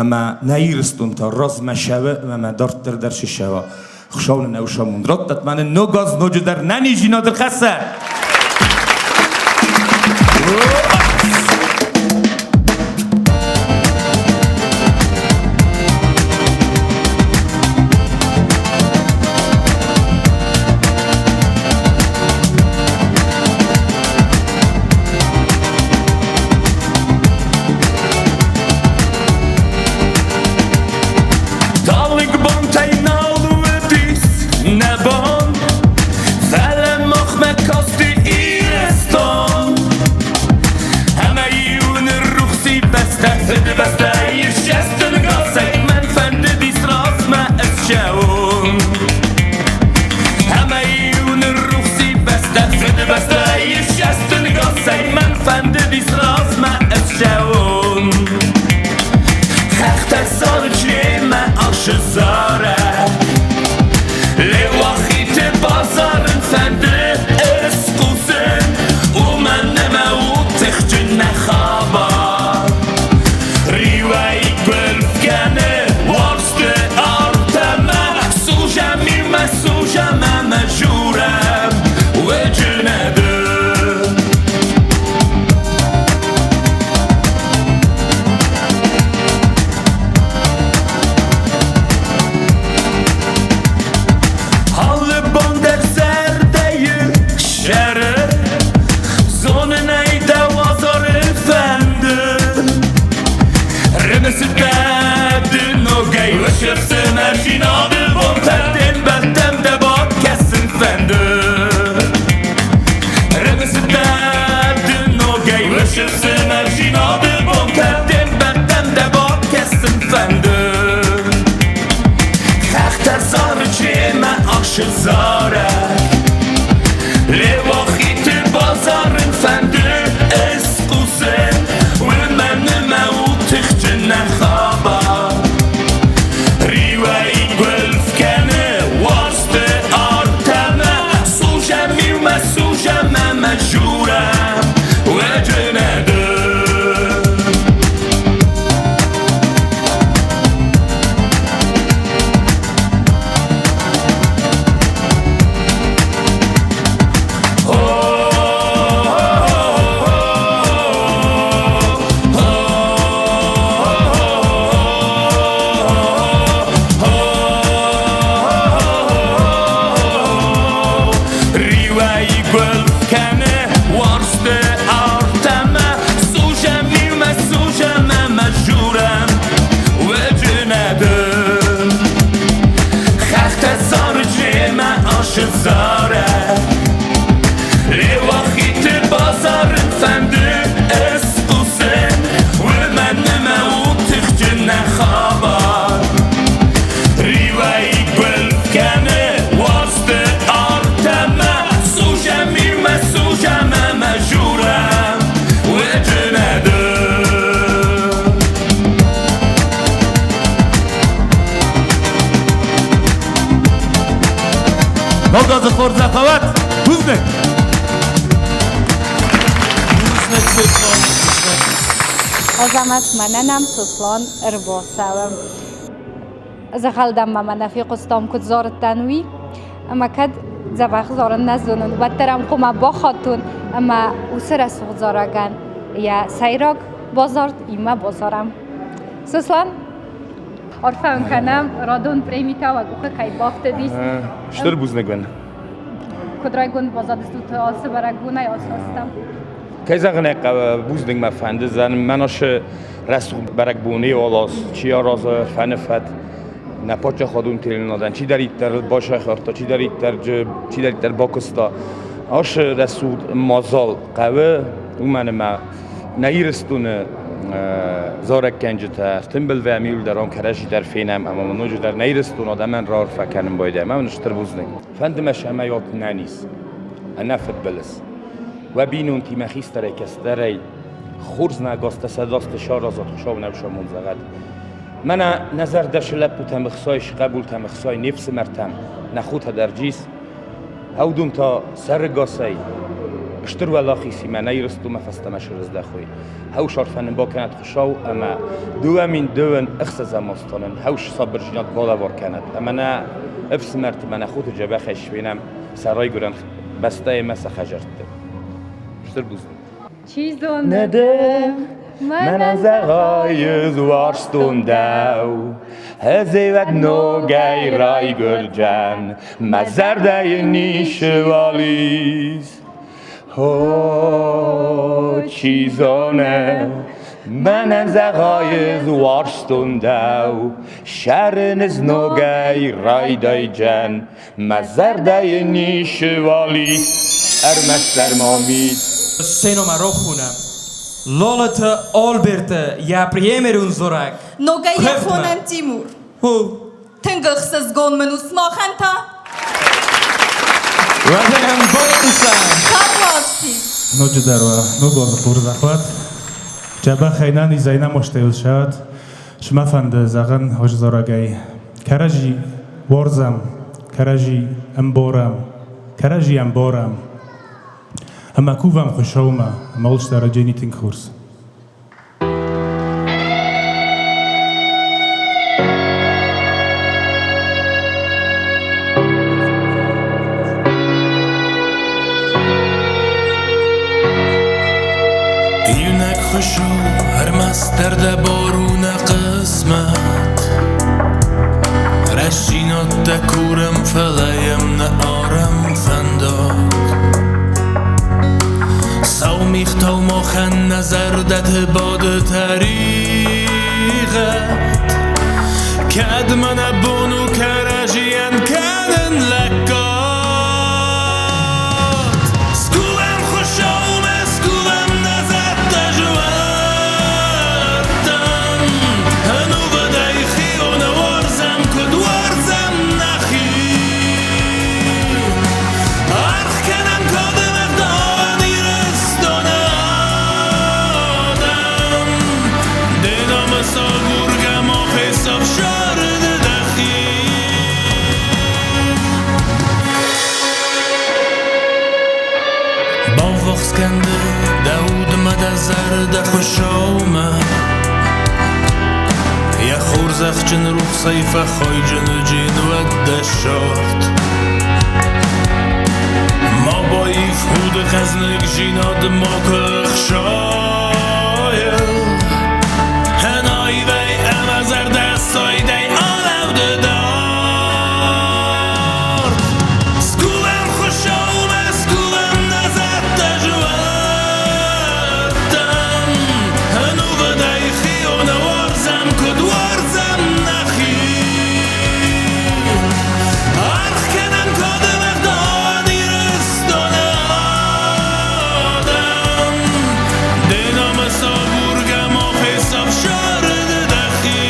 Ӕмӕ нӕ Ирыстон та размӕ цӕуы ӕмӕ мӕ дарддӕр дӕр сысӕуа. Хуыцау нын ӕвсамонд раттӕд, мӕ нын ног аз ноджыдӕр нӕниздзинад ӕрхӕссӕд! Талынг бонтӕй нал уыдис нӕ бон, фӕлӕ махмӕ касти Ирыстон. Ӕмӕ-иу ныррухси бӕстӕ, Фыдыбӕстӕйы сӕсты нгасӕй мӕн фӕндыдис размӕ ссӕуын. Ӕмӕ-иу ныррухси бӕстӕ, Фыдыбӕстӕйы сӕсты нгасӕй мӕн фӕндыдис размӕ ссӕуын. Хӕхтӕ зарджемӕ ашы зарӕг, Леуахиты базарын фӕнды ысхъусын, Уымӕн ӕмӕ у тыхджын нӕ хабар. Риуӕй гуылф кӕны уарзты арт ӕмӕ Служӕм иумӕ, служӕм ӕмӕ журӕм уыджынады. Алы бон дӕр зӕрдӕйы сӕры Зонын ӕй дӕ уазары фӕнды. Рымысыдтӕ ды ногӕй Ысыфсымӕрзинады бонтӕ Де мбӕлттӕм дӕ бакӕсын фӕнды. Рымысыдтӕ ды ногӕй Ысыфсымӕрзинады бонтӕ Де мбӕлттӕм дӕ бакӕсын фӕнды. Хӕхтӕ зарджемӕ ахсы зарӕг, Леуахиты базарын фӕнды ысхъусын, Уымӕн ӕмӕ у тыхджын нӕ хабар. Риуӕй гуылф кӕны уарзты арт ӕмӕ Служӕм иумӕ, служӕм ӕмӕ журӕм уӕджынады. Риуӕй гуылф кӕны уарзты арт ӕмӕ Служӕм иумӕ, служӕм ӕмӕ журӕм уыджынады. Хӕхтӕ зарджемӕ ашы зарӕг, Леуахиты базарын фӕнды ысхъусын, Уымӕн ӕмӕ у тыхджын нӕ хабар. Риуӕй гуылф кӕны уарзты арт ӕмӕ Служӕм иумӕ, служӕм ӕмӕ журӕм уыджынады. Ног азы хорзӕх уӕд! Бузныг! Бузныг, Сослан! Азӕмӕт, мӕнӕ нӕм Сослан ӕрбацӕуы. Дзӕгъӕлдӕм ма мӕнӕ фехъуыстам, куыд зарыдтӕн, уый. Ӕмӕ кӕд дзӕбӕх зарын нӕ зонын, уӕддӕр ӕм хъуамӕ бахатон ӕмӕ уыцы рӕсугъд зарӕгӕн йӕ сӕйраг базард имӕ базарӕм. Сослан, арфӕ уын кӕнӕм, радон премитӕ уӕ къухы кӕй бафтыдис. Стыр бузныг уын. Куыд райгонд баззадыстут ацы бӕрӕгбонӕй, ацы азтӕм? Кӕй зӕгъын ӕй хъӕуы, бузныг мӕ фӕнды, мӕн ашы рӕсугъд бӕрӕгбоны алаз, чи аразы фӕныфӕд, нӕ паддзахадон теленадӕн чидӕриддӕр басайхӕрдта, чидӕриддӕр бакуыста. Ашы рӕсугъд мадзал хъӕуы, уымӕн ӕмӕ нӕ Ирыстоны зарӕггӕнджытӕ тымбыл вӕм иуылдӕр ам кӕрӕдзи дӕр фенӕм ӕмӕ ма ноджыдӕр нӕ Ирыстоны адӕмӕн раарфӕ кӕнын байдайӕм. Ӕмӕ стыр бузныг. Фӕнды мӕ сӕмӕй от нӕниз, ӕнӕфыдбылыз. Уӕ бинонтимӕ хистӕрӕй кӕстӕрӕй хорз нӕ сӕ дасты саразат, Хуыцау нӕ самонд зӕгъӕд. Мӕнӕ нӕ зӕрдӕсы лӕппутӕм ӕхсай, хъӕбултӕм ӕхсай, не фсымӕртӕм, нӕ хотӕ дӕр джис. Уыдон та сӕрыгасӕй стыр уӕлахизимӕ нӕ Ирыстонмӕ фӕстӕмӕ срыздӕхой. Хӕусарфӕн бакӕнӕд Хуыцау ӕмӕ 2026 азтонӕн хӕус сабырдзинад балӕвар кӕнӕд ӕмӕ нӕ ӕфсымӕрты мӕ нӕ хоты дзӕбӕхӕй сфенӕм сӕ райгуырӕн бӕстӕйы мӕ сӕ хӕдзӕртты. Стыр бузныг. Чи зоны ды, мӕнӕн зӕгъайы уарзтон дӕу, Ӕз ногӕй райгуырдзӕн, мӕ зӕрдӕйы ницыуал ис. О, чи зоны, мӕнӕн зӕгъайы уарзтон дӕу, Сӕрын ӕз ногӕй райдайдзӕн, мӕ зӕрдӕйы ницыуал ис, ӕрмӕстдӕр ма мит. Сценӕмӕ рохунӕм. Лолоты Альберты йӕ премьерон зарӕг. Ногӕй йӕ хонӕм Тимур. Тынг ӕхсызгон мын у сымахӕн та. Уӕдӕ ӕмбӕлдтысӕм. Табуафси. Ноджыдӕр уӕ ног азы хорзӕх уӕд. Дзӕбӕхӕй нӕнизӕй нӕ мастӕй сӕт. Цы мӕ фӕнды зӕгъын хорз зарӕгӕй. Кӕрӕдзи уарзӕм, кӕрӕдзи ӕмбарӕм, кӕрӕдзи ӕмбарӕм. Ӕмӕ кувӕм Хуыцаумӕ, ӕмӕ алчидӕр Дженни тынг хорз. Иунӕг хуыз у ӕрмӕстдӕр дӕ бор у нӕ хъысмӕт. Рӕстдзинад дӕ курӕм, фӕлӕ йӕм нӕ арӕм фӕндаг. Сау мигътау махӕн нӕ зӕрдӕты бады тӕригъӕд. Кӕд ма нӕ бон у кӕрӕдзийӕн кӕнын лӕггад? Скувӕм Хуыцаумӕ, скувӕм нӕ зӕдтӕ зуӕрттӕм. Ӕнувыдӕй хионы уарзӕм, куыд уарзӕм нӕхи. Аргъ кӕнӕм кады ӕгъдауӕн Ирыстоны адӕм. Де намыс агургӕ ма фесаф сӕрды дӕхи. Баввахс кӕн ды дӕ удмӕ, дӕ зӕрдӕ Хуыцаумӕ. Йӕ хорзӕхджын рухсӕй фӕхойджын джин уӕд дӕ сорт. Ма баив худы хӕзныгдзинад макуы хсайыл. Ӕнаивӕй ӕмӕ зӕрдӕсайдӕй алӕуды дард. Скувӕм Хуыцаумӕ, скувӕм нӕ зӕдтӕ зуӕрттӕм. Ӕнувыдӕй хионы уарзӕм, куыд уарзӕм нӕхи. Аргъ кӕнӕм кады ӕгъдауӕн Ирыстоны адӕм. Де намыс агургӕ ма фесаф сӕрды дӕхи.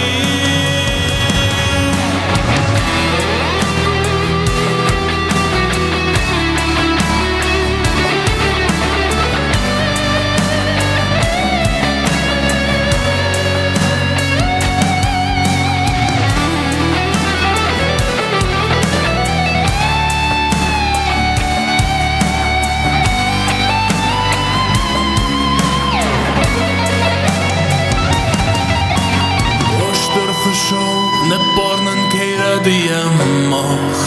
Стыр Хуыцау, ныббар нын кӕй рӕдийӕм мах.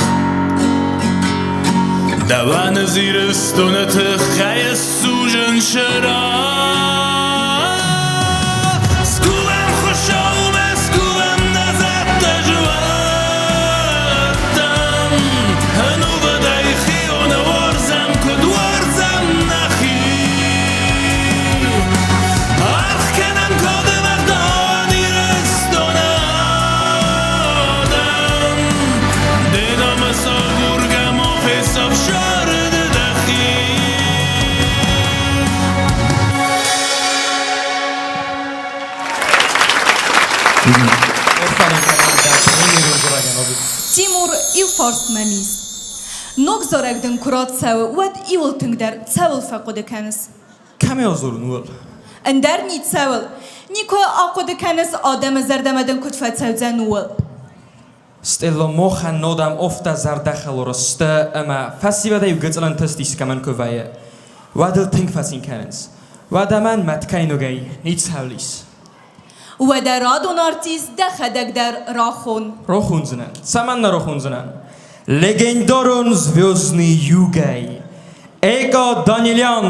Дӕуӕн ӕз Ирыстоны тыххӕй ссузын цырагъ. Скувӕм Хуыцаумӕ, скувӕм нӕ зӕдтӕ зуӕрттӕм. Ӕнувыдӕй хионы уарзӕм, куыд уарзӕм нӕхи. Аргъ кӕнӕм кады ӕгъдауӕн Ирыстоны адӕм. Де намыс агургӕ ма фесаф сӕрды дӕхи. Тимур, иу фарст мӕм ис. Ног зарӕг дын куы рацӕуы, уӕд иуыл тынгдӕр цӕуыл фӕхъуыды кӕныс? Кӕмӕ дзурын, уыл? Ӕндӕр ницӕуыл. Никуы ахъуыды кӕныс, адӕмы зӕрдӕмӕ дын куыд фӕцӕудзӕн, ууыл. Стелло мохӕн нодам офтӕ зӕрдӕхӕлор сты ӕмӕ фӕсивӕдӕй гыццыл ӕнтыст искӕмӕн куы вӕййы, уӕд ыл тынг фӕцин кӕнынц. Уӕдӕ мӕн мӕт кӕнинагӕй ницӕуыл ис. Уӕдӕ радон артист дӕхӕдӕг дӕр рахон. Рохундзынӕн. Цӕмӕннӕ рохундзынӕн? Легендарон «Звездный югӕй» Эка Данилян.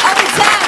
Ӕмдзӕгъд!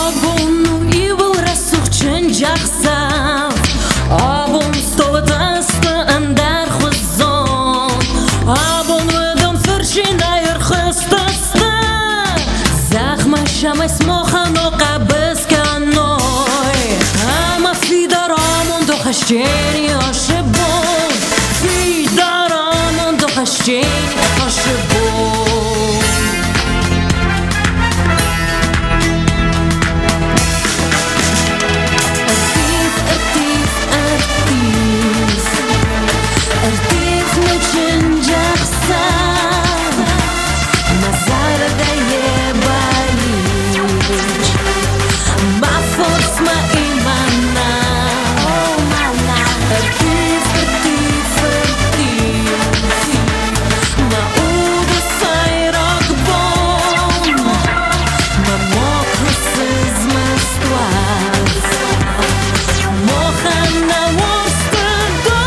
Абон у иууыл рӕсугъд чындзӕхсӕв. Абон столы тасты ӕндӕрхуызон. Абон уыдон фырцинӕй ӕрхызтысты. Зӕхмӕ сӕмӕ смохӕн хъӕбыс кӕной. Ӕмӕ фидар амонд хӕсджени ашы бон. Фидар амонд хӕсджени ашы бон. Ӕрттив, ӕрттив, ӕрттив, ӕрттив мӕ чындзӕхсӕв, мӕ зӕрдӕйы бӕллиц, мӕ фос, мӕ имана. Ӕрттив, ӕрттив, ӕрттив, мӕ уды сӕйраг бон, мӕ мокры сызмӕст уадз. Мохӕн нӕ уарзты дон.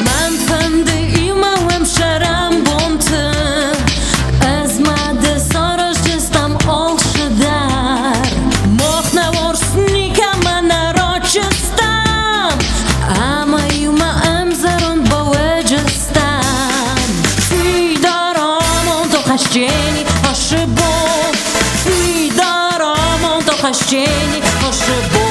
Мӕн фӕнды иумӕ уӕм цӕрӕнбонты, Ӕз ма ды сараздзыстӕм алцыдӕр. Мах нӕ уарзт никӕмӕ нӕ рачыстам, Ӕмӕ иумӕ ӕмзӕронд бауӕджыстӕм. Фидар амонд хӕсджени ашы бон, Фидар амонд хӕсджени ашы бон.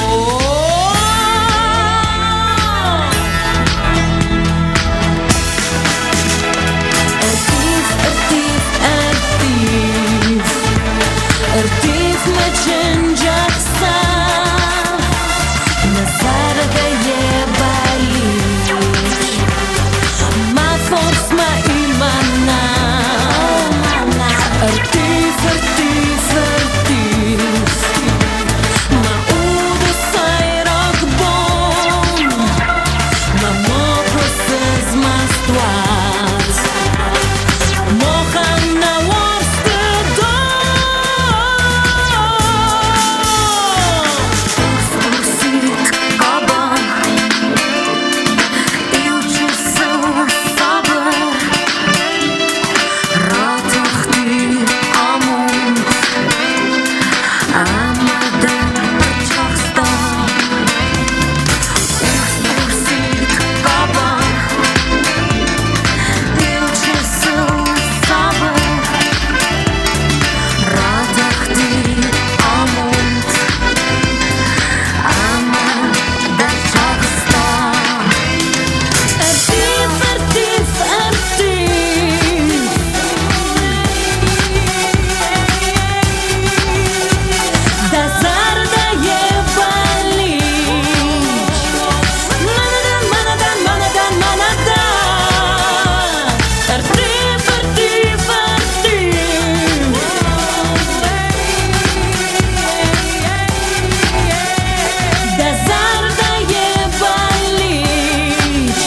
Ӕрттив, ӕрттив, ӕрттив, ӕрттив мӕ чындзӕхсӕв, мӕ зӕрдӕйы бӕллиц, мӕ фос, мӕ имана. Ӕрттив, ӕрттив, ӕрттив, мӕ уды сӕйраг бон, мӕ мокры сызмӕст уадз. Мохӕн нӕ уарзты дон. Урс-урсид къаба, иу чысыл сабыр, ратахти амонд ӕмӕ дӕ ӕрцахста. Урс-урсид къаба, иу чысыл сабыр, ратахти амонд ӕмӕ дӕ ӕрцахста. Ӕрттив, ӕрттив, ӕрттив, дӕ зӕрдӕйы бӕллиц. Мӕнӕ дӕн, мӕнӕ дӕн, мӕнӕ дӕн, мӕнӕ дӕн. Ӕрттив, ӕрттив, ӕрттив. Дӕ зӕрдӕйы бӕллиц.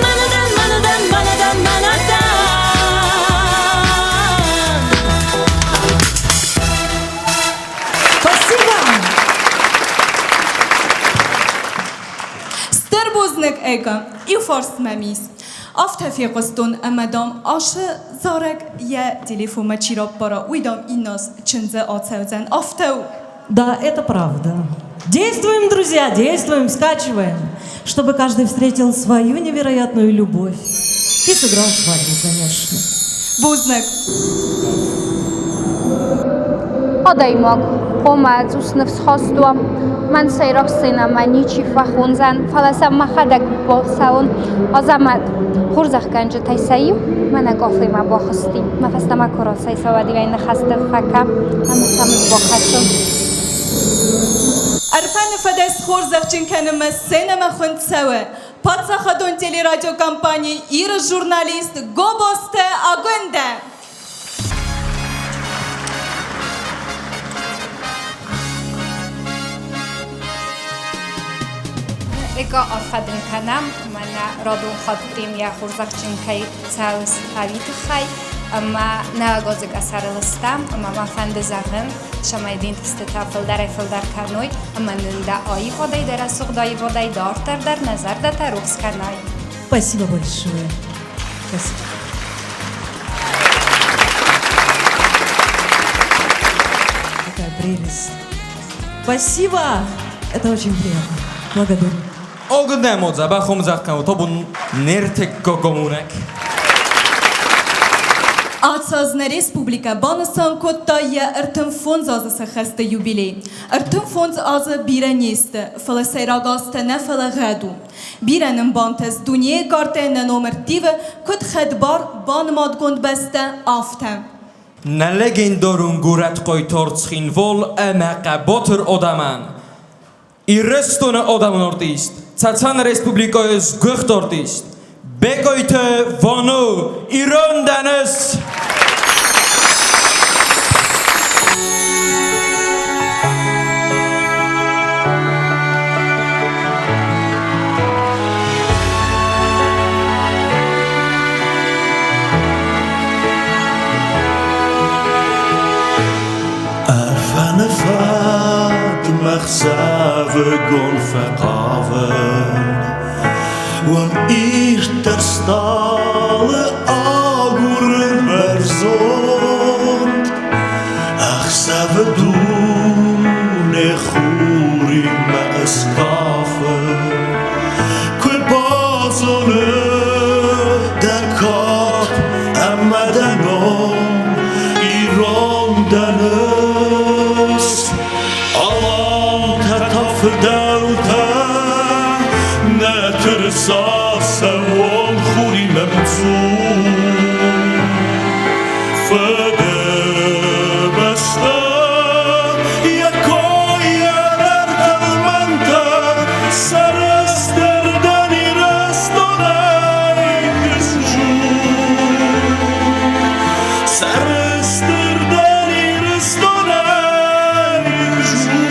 Мӕнӕ дӕн, мӕнӕ дӕн, мӕнӕ дӕн, мӕнӕ дӕн. Спасибо! Стыр бузныг, Эка. Иу фарст мӕм ис. Афтӕ фехъуыстон, ӕмӕ, дам, ацы зарӕг йӕ телефонмӕ чи раппара, уый, дам, инназ чындзы ацӕудзӕн. Афтӕ у. Да, это правда. Действуем, друзья, действуем, скачиваем, чтобы каждый встретил свою невероятную любовь и сыграл свадьбу, конечно. Бузныг. Адӕймаг хъуамӕ цъус ныфсхаст уа. Мӕн сӕйраг сценӕмӕ ничи фӕхондзӕн, фӕлӕ сӕм мӕхӕдӕг бацӕуон. Азӕмӕт, хорзӕхгӕнджытӕй сӕ иу мӕнӕ къафемӕ бахызти. Мӕ фӕстӕмӕ куы рацӕйцӕуӕдигӕй ныхӕсты фӕкӕ ӕмӕ сӕм ӕз бахӕссон. Ӕрфӕны фӕдӕс хорзӕхджын кӕнынмӕ сценӕмӕ хуынд цӕуы паддзахадон телерадиокомпани Иры журналист Гобозты Агуындӕ. Эка арфӕ дын кӕнӕм, мӕнӕ радон хатт премия хорзӕхджын кӕй цӕуыс ӕви тыххӕй, ӕмӕ нӕ газы къӕсӕрыл стӕм, ӕмӕ мӕ фӕнды зӕгъын, цӕмӕй дин куыстытӕ фылдӕрӕй-фылдӕр кӕной ӕмӕ нын дӕ аивадӕй, дӕ рӕсугъд аивадӕй дарддӕр дӕр нӕ зӕрдӕтӕ рухс кӕнай. Спасибо большое. Спасибо. Какая прелесть. Спасибо! Это очень приятно. Благодарю. Огнемо дзӕбӕх омдзӕгъд абон не ртыккагомунӕг. Ацы аз нӕ республикӕ банысан кодта йӕ 35 азы сӕххӕсты юбилей. 35 азы бирӕ не сты, фӕлӕ сӕйраг азтӕ нӕ, фӕлӕ гъӕд у. Бирӕ нын бантыст дунейы картӕ нӕ ном ӕрттивы, куыд хӕдбар, банымадгонд бӕстӕ, афтӕ. Нӕ легендарон горӕт хъайтар Цхинвал ӕмӕ хъӕбатыр адӕмӕн Ирыстоны адӕмон артист, Цӕцӕны Республикӕйы сгуыхт артист Бекъойты Вано, ирон дӕныс! Ӕрфӕныфӕд мӕ хсӕвыгон фӕхъавын, Уым ирддӕр стъалы агурын бӕрзонд. Ӕхсӕвы дуне хуримӕ ыскафы, Куы базоны дӕ кад ӕмӕ дӕ ном, Ирон дӕн ӕз. Алантӕ та фыдӕлтӕ нӕ тырыса сӕууон хуримӕ мдзу. Фыдыбӕстӕ йӕ койӕ ӕртӕлмӕнтӕ сӕрыстыр дӕн Ирыстонӕй дысжу. Сӕрыстыр дӕн Ирыстонӕй дысжу.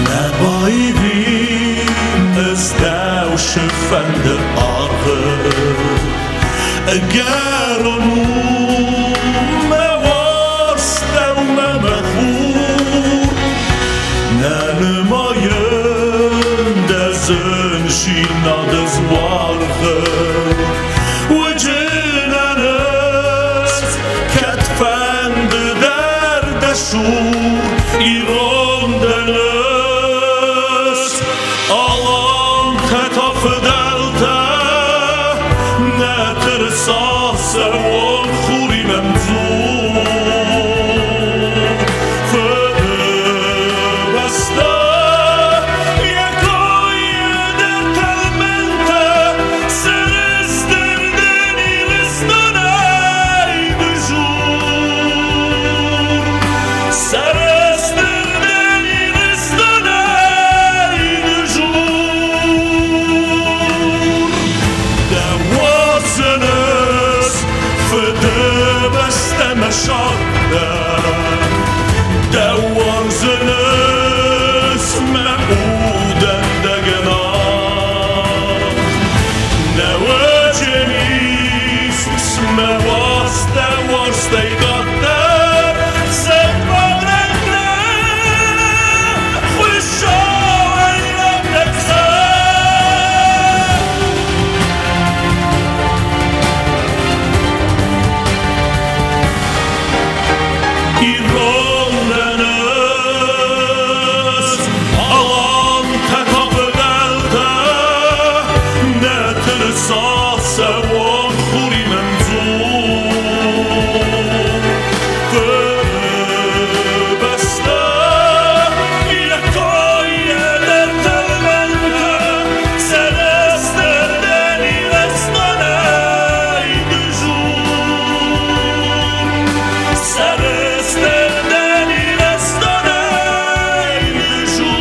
Нӕ баивин ӕз дӕу фӕнды аргъы, Ӕгӕрон у мӕ уарзт дӕумӕ, мӕ хур. Нӕ нымайын дӕ зынзинад ӕз уаргъы. Уыджынӕн ӕз кӕдфӕнды дӕр дӕ сур ирон дӕн ӕз. Алантӕ та фыдӕлтӕ нӕ тырыса сӕууон хуримӕ мдзу. Фыдыбӕстӕ йӕ койы дӕр тӕлмӕнтӕ сӕрыстыр дӕн Ирыстонӕй дызур. Сӕрыстыр дӕн Ирыстонӕй дызур. Дӕ уадзыныс фыд Ирон дӕн ӕз, алантӕ та фыдӕлтӕ, нӕ тырыса сӕууон хуримӕ мдзу. Фыдыбӕстӕ, йӕ койӕ дӕр тӕлмӕнтӕ, сӕрыстыр дӕн Ирыстонӕй дызур. Сӕрыстыр дӕн Ирыстонӕй дызур.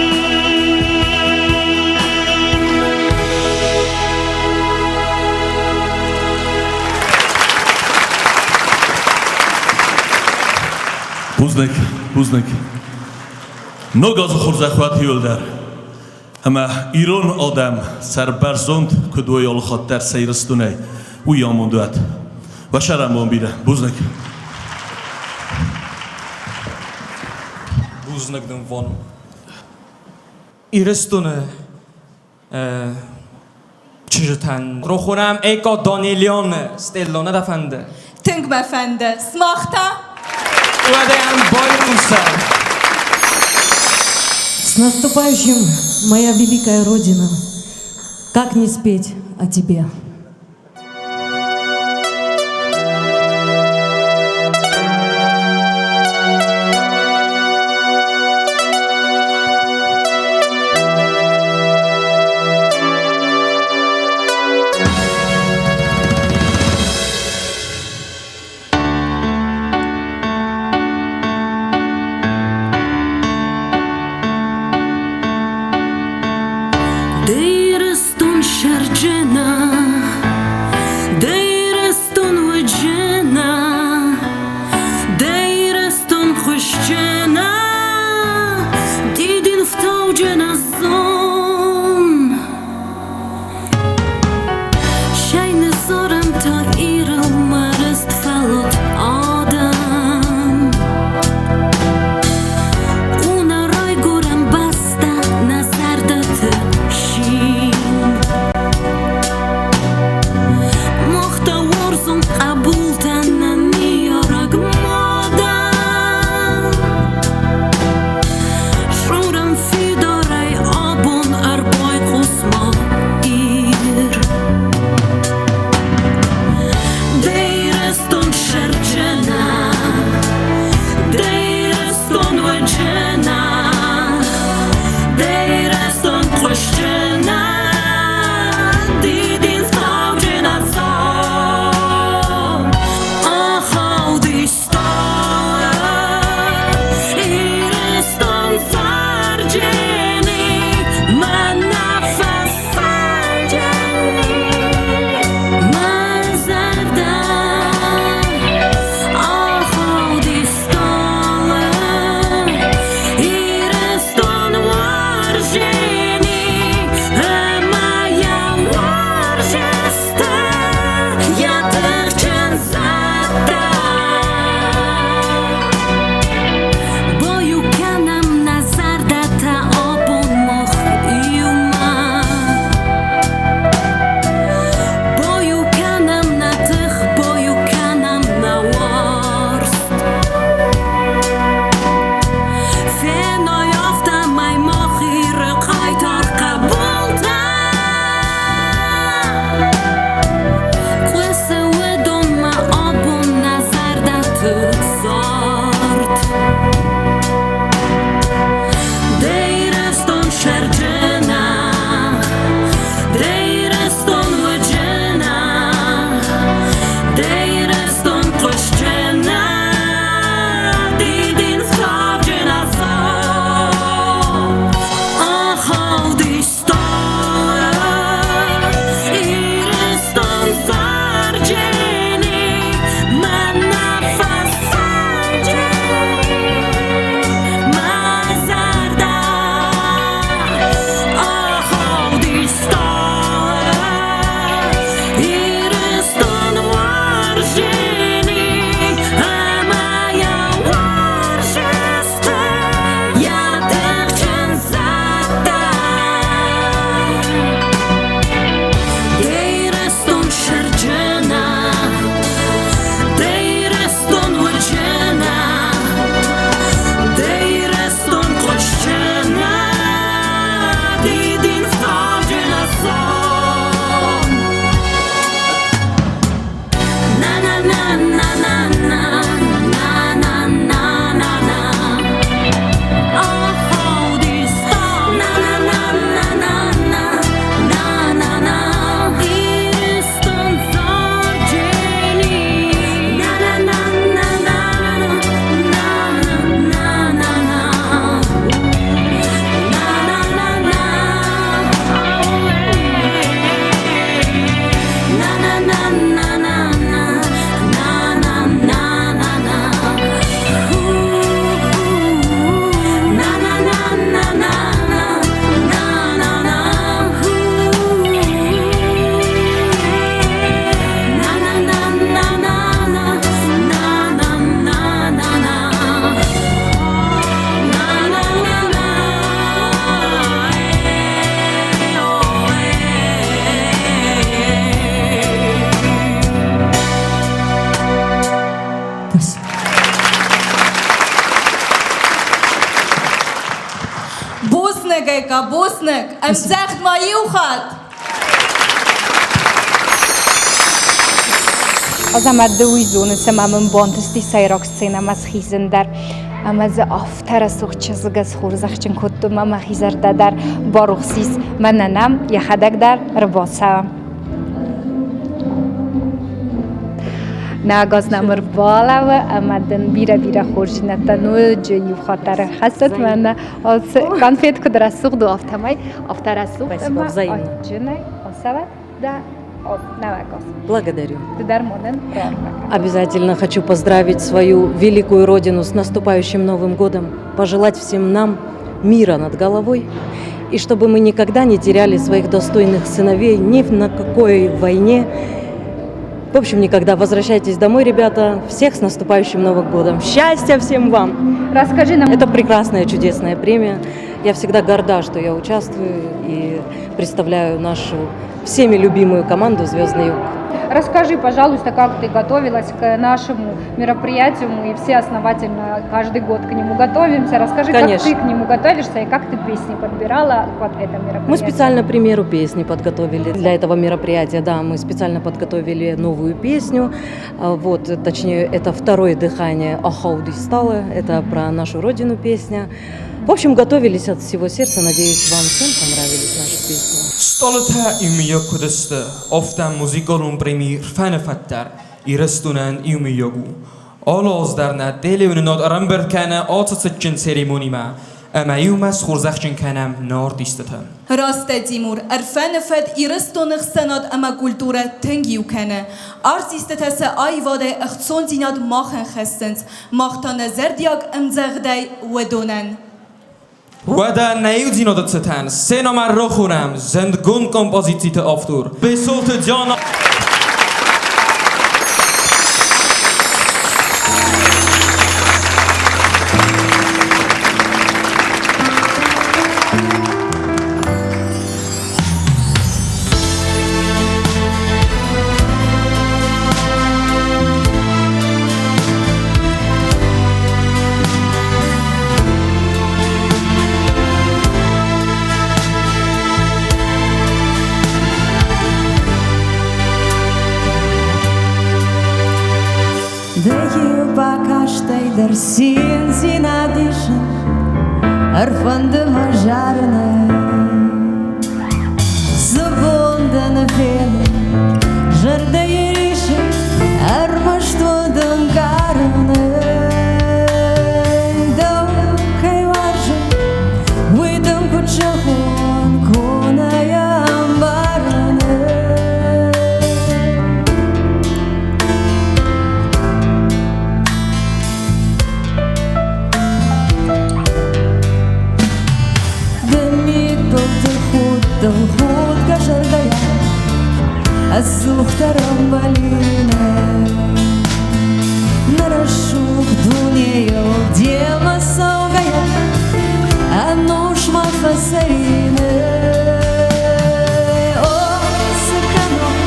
Бузныг, бузныг. Ног азы хорзӕх уӕд иуылдӕр. Ӕмӕ ирон адӕм сӕрбӕрзонд куыд уой алыхатт дӕр сӕ Ирыстонӕй, уый амонд уӕд. Уӕ сӕрӕнбон бирӕ. Бузныг. Бузныг дын, Вон. Ирыстоны чызджытӕн рохонӕм Эко Донелионы Стелло, нӕ дӕ фӕнды? Тынг мӕ фӕнды. Сымах та? Уӕдӕ йӕм байхъусӕм. С наступающим, моя великая Родина! Как не спеть о тебе? Ды Ирыстон сӕрджынӕн. Бузныг, Эка, бузныг! Ӕмдзӕгъд ма иу хатт! Азӕмӕт, ды уый зоныс, ӕмӕ мын бантысти сӕйраг сценӕмӕ схизын дӕр. Ӕмӕ дзы афтӕ рӕсугъд чызг схорзӕхджын кодтон мӕ мӕхи зӕрдӕ дӕр барухс ис. Мӕнӕ нӕм йӕхӕдӕг дӕр ӕрбацӕуы. Нӕ газ нӕм ӕрбалӕууы ӕмӕ дын бирӕ-бирӕ хорздзинӕдтӕ ноджы иу хатт дӕр ӕрхӕссӕд мӕнӕ ацы конфет куыд рӕсугъд у, афтӕмӕй афтӕ рӕсугъд ӕмӕ адджынӕй ацӕуӕд дӕ Благодарю. Обязательно хочу поздравить свою великую родину с наступающим Новым годом, пожелать всем нам мира над головой, и чтобы мы никогда не теряли своих достойных сыновей ни на какой войне. В общем, никогда возвращайтесь домой, ребята. Всех с наступающим Новым годом. Счастья всем вам! Расскажи нам. Это прекрасная, чудесная премия. Я всегда горда, что я участвую и представляю нашу всеми любимую команду «Звездный юг». Расскажи, пожалуйста, как ты готовилась к нашему мероприятию. Мы все основательно каждый год к нему готовимся. Расскажи, Конечно. как ты к нему готовишься и как ты песни подбирала под это мероприятие. Мы специально премьеру песни подготовили для этого мероприятия. Да, мы специально подготовили новую песню. Вот, точнее, это второе дыхание Ахауды стало. Это про нашу родину песня. В общем, готовились от всего сердца. Надеюсь, вам всем понравились наши песни. Стъалытӕ иумӕйаг куыд сты, афтӕ музыкалон преми фӕныфӕд дӕр Ирыстонӕн иумӕйаг у. Алы аз дӕр нӕ телеуынынад ӕрӕмбырд кӕны ацы цытджын церемонимӕ ӕмӕ иумӕ схорзӕхджын кӕнӕм нӕ артистыты. Раст дӕ, Тимур, Ӕрфӕны фӕд Ирыстоны хсӕнад ӕмӕ культурӕ тынг иу кӕны. Артисттӕ сӕ аивадӕй ӕхцондзинад махӕн хӕссынц, мах та нӕ зӕрдиаг ӕмдзӕгъдӕй уыдонӕн. Уӕдӕ нӕ иудзинады цытӕн сценӕмӕ рахонӕм зындгонд композициты автор Бесолты Диана. Дӕ-иу бакастӕй дӕр циндзинад исын, Ӕрфӕнды мӕ зарынӕй. Цы бон дӕ нӕ фенын, зӕрдӕйы рисы, Ӕрмӕст уӕд ӕнкъарын ӕй. Дӕу кӕй уарзын, уый дын куыд зӕгъон, куы нӕ йӕ ӕмбарын ӕй. Дӕ мидбылты худтыл худгӕ зӕрдӕйӕ Ӕдзухдӕр ӕмбӕлин. Нӕ рӕсугъд дунейыл демӕ цӕугӕйӕ Ӕнусмӕ фӕцӕрин. О, цы кӕнон,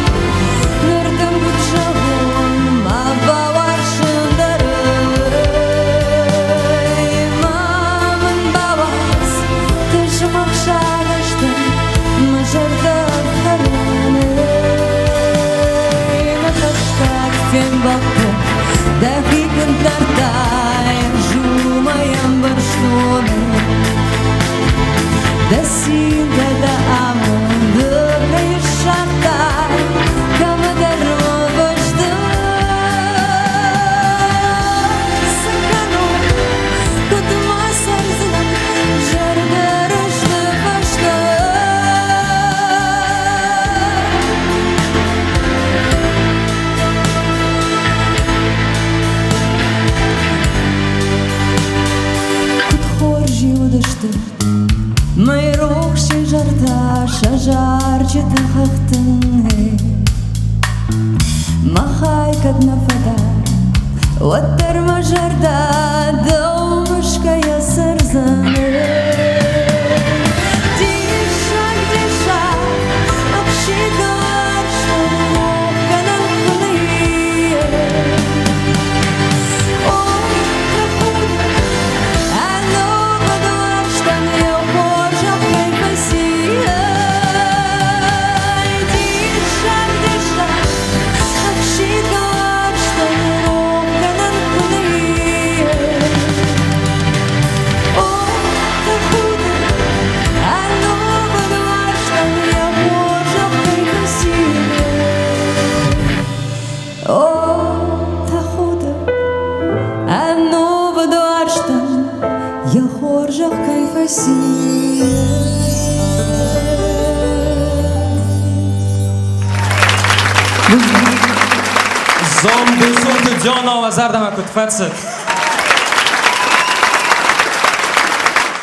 ныр дын куыд зӕгъон, ма бауарзын дӕр. Ма мын бауадз тызмӕг сагъӕстӕ, мӕ зӕрдӕ ӕфхӕрын. Нӕ фӕстаг фембӕлдты дӕхи куыд дардтай, ӕз уымӕй ӕмбӕрстон. Дӕ цинтӕ, дӕ амонды кӕй ссардтай, кӕмдӕр мӕ бӕсты. Цы кӕнон, куыд ма цӕрдзынӕн зӕрдӕрысты фӕстӕ? Куыд хорз-иу уыдысты мӕйрухс изӕртӕ сӕ зарджыты хӕхтӕн. Махӕй кӕд нӕ фӕдӕ, уӕддӕр мӕ зӕрдӕ дӕу мысгӕйӕ цӕрдзӕн. Диссаг, диссаг, ӕхсидгӕ уарзтӕн рохгӕнӕн куы нӕ и. О, тӕхуды, ӕнувыд уарзтӕн йӕ хорзӕх Россия. Зомбисоты Диана зӕрдӕмӕ куыд фӕцыд?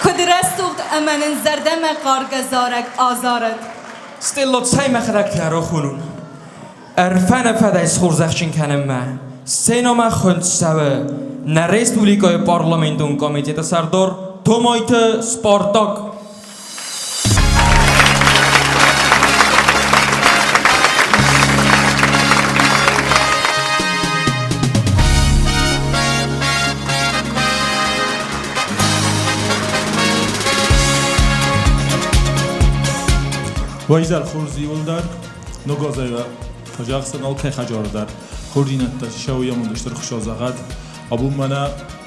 Куыд рӕсугъд ӕмӕ нын зӕрдӕмӕ хъаргӕ зарӕг азарыд. Стелло, цӕй мӕхӕдӕг та рох уынун. Ӕрфӕны-фӕдӕй схорзӕхджын кӕнынмӕ сценӕмӕ хуынд цӕуы нӕ республикӕйы парламентон комитеты сӕрдар Томайты Спартак. Уӕ изӕр хорз иууылдӕр, ног азӕй уӕ фӕзӕгъдзӕн алкӕй хӕдзары дӕр. Хорздзинӕдтӕ сӕуы амонд стыр Хуыцау зӕгъӕд. Абон мӕнӕ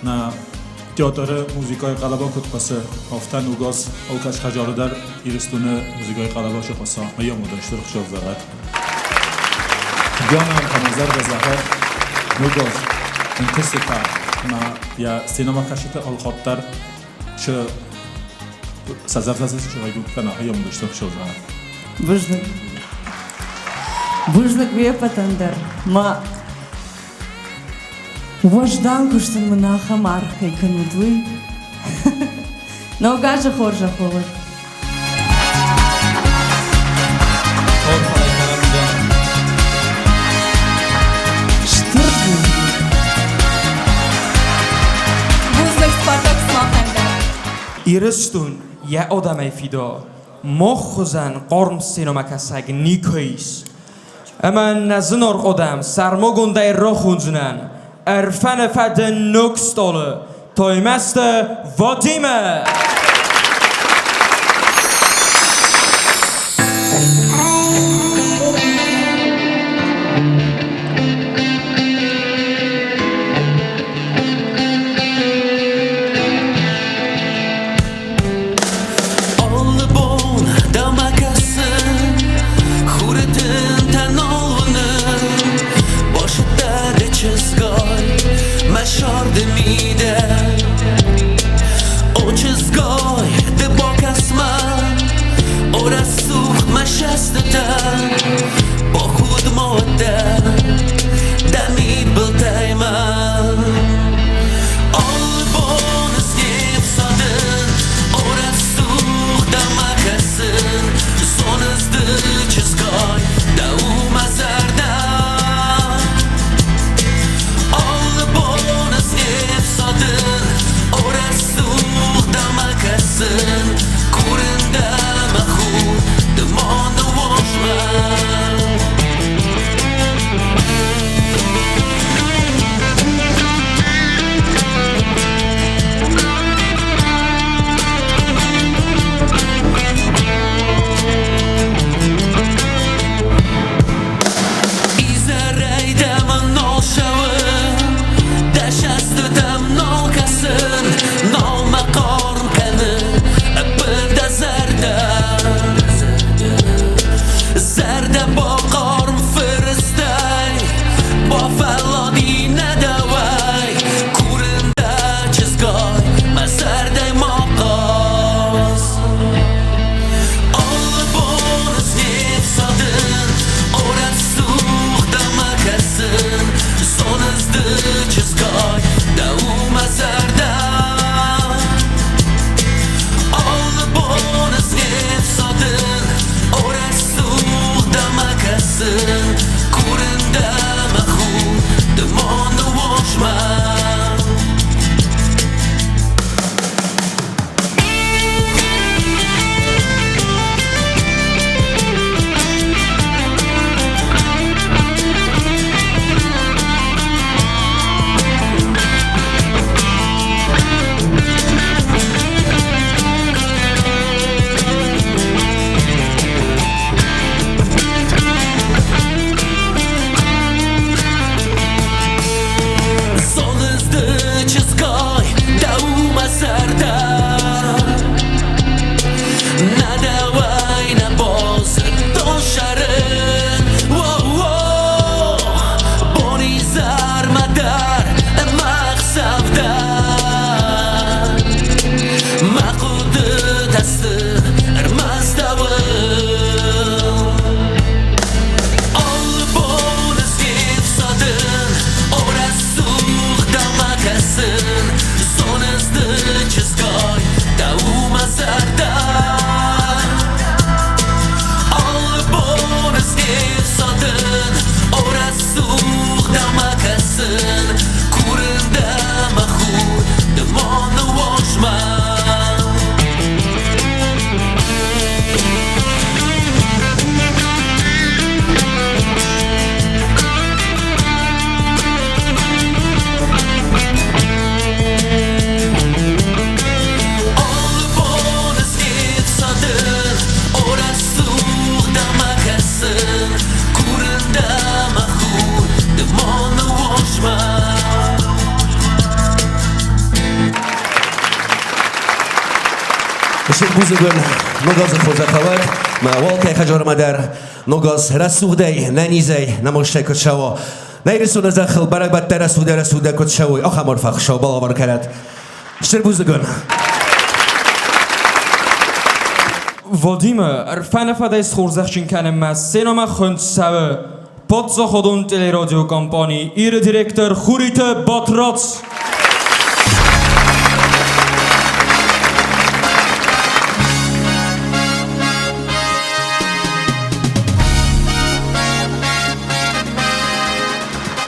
нӕ театры музыкайы хъӕлӕба куыд хъуысы, афтӕ ног аз алкӕцы хӕдзары дӕр Ирыстоны музыкайы хъӕлӕба сыхъуыса. Мӕ амонд стыр Хуыцау зӕгъӕд. Дианӕйӕн та мӕ зӕрдӕ зӕгъы ног аз ӕнтыстытӕ ӕмӕ йӕ сценӕмӕкӕсджыты алхатт дӕр цы сӕ зӕрдӕ дзы цы райгонд кӕна, ахӕм стыр Хуыцау зӕгъӕд. Бузныг. Бузныг уе ппӕтӕн дӕр. Мӕ уӕздан куысты мын ахӕм аргъ кӕй кӕнут, уый. Ног азы хорзӕх уӕ уӕд. Стыр бузныг. Бузныг, Спартак, сымахӕн дӕр. Ирыстон йӕ адӕмӕй фидар, мах хуызӕн хъарм сценӕмӕкӕсӕг никуы ис. Ӕмӕ нӕ зынаргъ адӕм сӕрмагондӕй рахондзынӕн Ӕрфӕны-фӕды ног стъолы Таймӕзты Вадимы! Алы бон дӕумӕ кӕсын, хуры тынтӕ нал уынын. Басыдтӕ ды чызгай мӕ сӕрды мидӕг. О чызгай, ды бакӕс-ма, о рӕсугъд мӕ цӕстытӕ, бахуд ма дӕ дӕ мидбылтӕй мӕ. Алы бон не фсадын, о рӕсугъд дӕумӕ кӕсын, зоныс ды, чызгай, дӕу мӕ зӕрдӕ. Алы бон не фсадын, о рӕсугъд дӕумӕ кӕсын, курын дӕ, мӕ хур, ды ма ныууадз мӕн. Стыр бузныг уын, Ног азы хорзӕх уӕд, мӕ уалкӕй хӕдзармӕ дӕр Ног аз рӕсугъдӕй, нӕнизӕй, нӕмостӕй куыд цӕуа. Нӕ Ирыстоны зӕххыл бӕрӕгбӕттӕ рӕсугъдӕй-рӕсугъддӕр куыд цӕуой, ахӕм арфӕ Хуыцау балӕвар кӕнӕд. Стыр бузныг уын. Вадимы ӕрфӕныфӕдӕй схорзӕхджын кӕнынмӕ сценӕмӕ хуынд цӕуы паддзахадон телерадиокомпани Иры директор Хуриты Батрадз.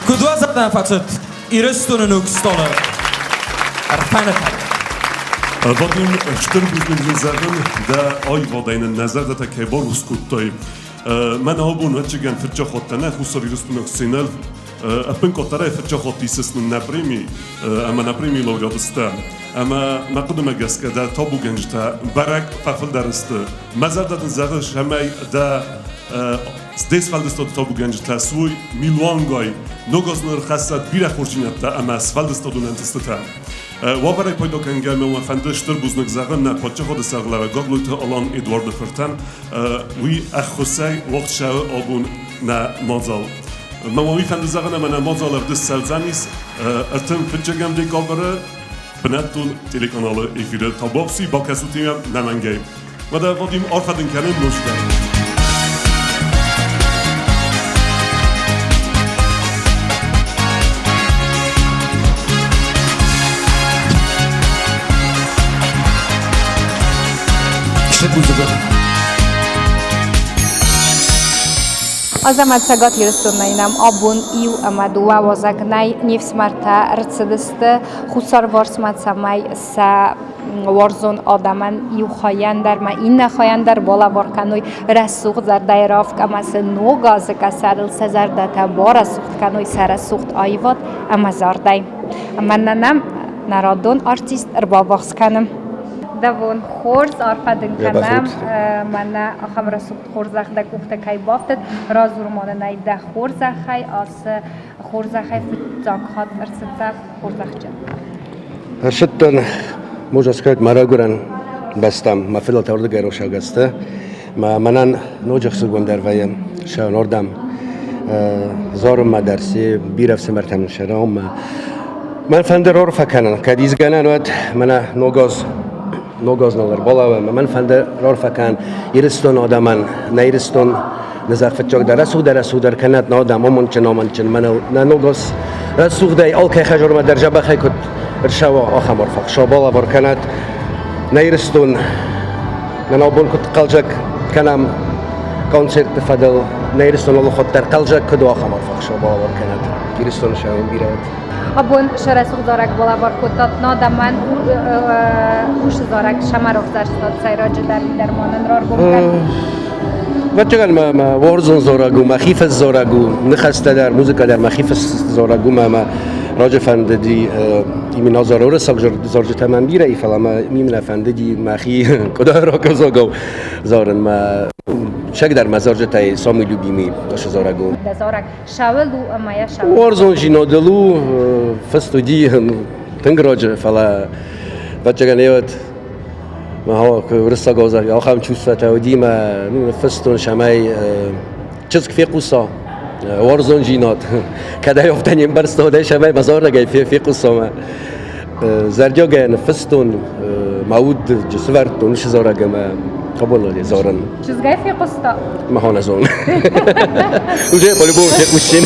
Куыд уӕ зӕрдӕмӕ фӕцыд Ирыстоны ног столы ӕрфӕныфӕд? Вадим, стыр бузныг дын зӕгъын, дӕ аивадӕй нын нӕ зӕрдӕтӕ кӕй барухс кодтай. Мӕн абон ӕвӕццӕгӕн фыццаг нӕ Хуссар Ирыстонаг сценӕ ӕппынкъаддӕрӕй фыццаг хатт исыс нын нӕ преми ӕмӕ нӕ премийы лауреат сты. Ӕмӕ мӕ хъуыдымӕ гӕсгӕ дӕ табугӕнджытӕ бӕрӕг фӕфылдӕр сты. Мӕ зӕрдӕ дын зӕгъы, цӕмӕй дӕ де сфӕлдыстады табугӕнджытӕ суой милуангай, ног аз нын ӕрхӕссӕд бирӕ хорздзинӕдтӕ ӕмӕ сфӕлдыстадон ӕнтыстытӕ. Уавӕрӕй пайда кӕнгӕ мӕ фӕнды стыр бузныг зӕгъын нӕ паддзахады сӕргълӕууӕг Гаглойты Алан Эдуарды фыртӕн. Уый ӕххуысӕй уагъд цӕуы абон нӕ мадзал. Мӕ уый фӕнды зӕгъын, ӕмӕ нӕ мадзал ӕвдыст цӕудзӕнис 35 декабры бынӕттон телеканалы эфиры Табуапси бакӕсут-иу нӕмӕнгӕй. Уӕдӕ Вадим арфӕ дын кӕнын ноджыдӕр. Азӕмӕт Цӕгат Ирыстонӕй нӕм абон иу ӕмӕ дыууӕ уазӕг нӕй, не фсымӕртӕ ӕрцыдысты Хуссарварсмӕ, цӕмӕй сӕ уарзон адӕмӕн иу хайӕн дӕр ма иннӕ хайӕн дӕр балӕвар кӕной рӕсугъд зӕрдӕйы равг ӕмӕ сын ног азы къӕсӕрыл сӕ зӕрдӕтӕ барӕсугъд кӕной сӕ рӕсугъд аивад ӕмӕ зардӕй. Ӕмӕ нӕм народон артист ӕрбаввахс кӕны. Дӕ бон хорз, арфӕ дын кӕнӕм, мӕнӕ ахӕм рӕсугъд хорзӕх дӕ къухты кӕй бафтыд. Радзур ма нын ӕй дӕ хорзӕхӕй, ацы хорзӕхӕй фыццаг хатт ӕрцыдтӕ хорзӕхджын. Ӕрцыдтӕн, можно сказать, мӕ райгуырӕн бӕстӕм, мӕ фыдӕлтӕ уырдыгӕй росагӕсты. Мӕнӕн ноджы ӕхсызгондӕр вӕййы сӕ нордӕм зарынмӕ дӕр се бирӕ ӕфсымӕртӕм сӕ рауммӕ. Мӕн фӕнды рарфӕ кӕнын, кӕд изгӕнӕн уӕд мӕнӕ ног аз ног аз нал ӕрбалӕууӕм. Мӕн фӕнды рарфӕ кӕнын Ирыстоны адӕмӕн, нӕ Ирыстон нызӕх фыццагдӕр рӕсугъдӕр рӕсугъдӕр кӕнӕт нӕ адӕм амондджын амондджын мӕныл нӕ ног аз рӕсугъдӕй алкӕй хӕзормӕ дӕр дзӕбӕхӕй куыд ӕрцӕуа, ахӕм арфӕ Хуыцау балӕвар кӕнӕт нӕ Ирыстон нӕ абон куыд хъӕлдзӕг кӕнӕм концертты фӕдыл, нӕ Ирыстон алыхатт дӕр хъӕлдзӕг куыд у, ахӕм арфӕ Хуыцау балӕвар кӕнӕт. Ирыстоны сӕрыл бирӕ уӕд. Абон сӕ рӕсугъд зарӕг балӕвар кодтат надӕмӕн усы зарӕг сӕмӕрохдзастат сӕйраджыдӕр дӕр ма нын раргом кӕн. Ӕвӕццӕгӕн мӕ мӕ уарзон зарӕг у, мӕхи фӕззарӕг у, ныхӕстӕ дӕр, музыкӕ дӕр мӕхи фӕззарӕг у, мӕ мӕ раджы фӕндыди именно уырыссаг зарджытӕ мӕм бирӕ и, фӕлӕ мӕ именно фӕндыди мӕхи куыдайраг ӕвзагау зарын. Мӕ сӕгдӕр мӕ зарджытӕй самый любимый ацы зарӕг у. Дӕ зарӕг Сауыл у ӕмӕ йӕ сауыл. Уарзондзинадыл у, фыст уыди тынг раджы, фӕлӕ ӕвӕццӕгӕн еуӕд уырыссаг ӕвзаг ахӕм чувствотӕ уыди мӕ ну, ныффыстон, цӕмӕй чызг фехъуса уарзондзинад. Кӕд ӕй афтӕ не мбӕрста, уӕд ӕй цӕмӕй мӕ зарӕгӕй фехъуса мӕ зӕрдиагӕй ныффыстон, мӕ уд сывӕрдтон уыцы зарӕг ӕмӕ абон зарын. Чызгӕй фехъуыста? Мӕ нӕ зонын. Уже по-любому фехъусин.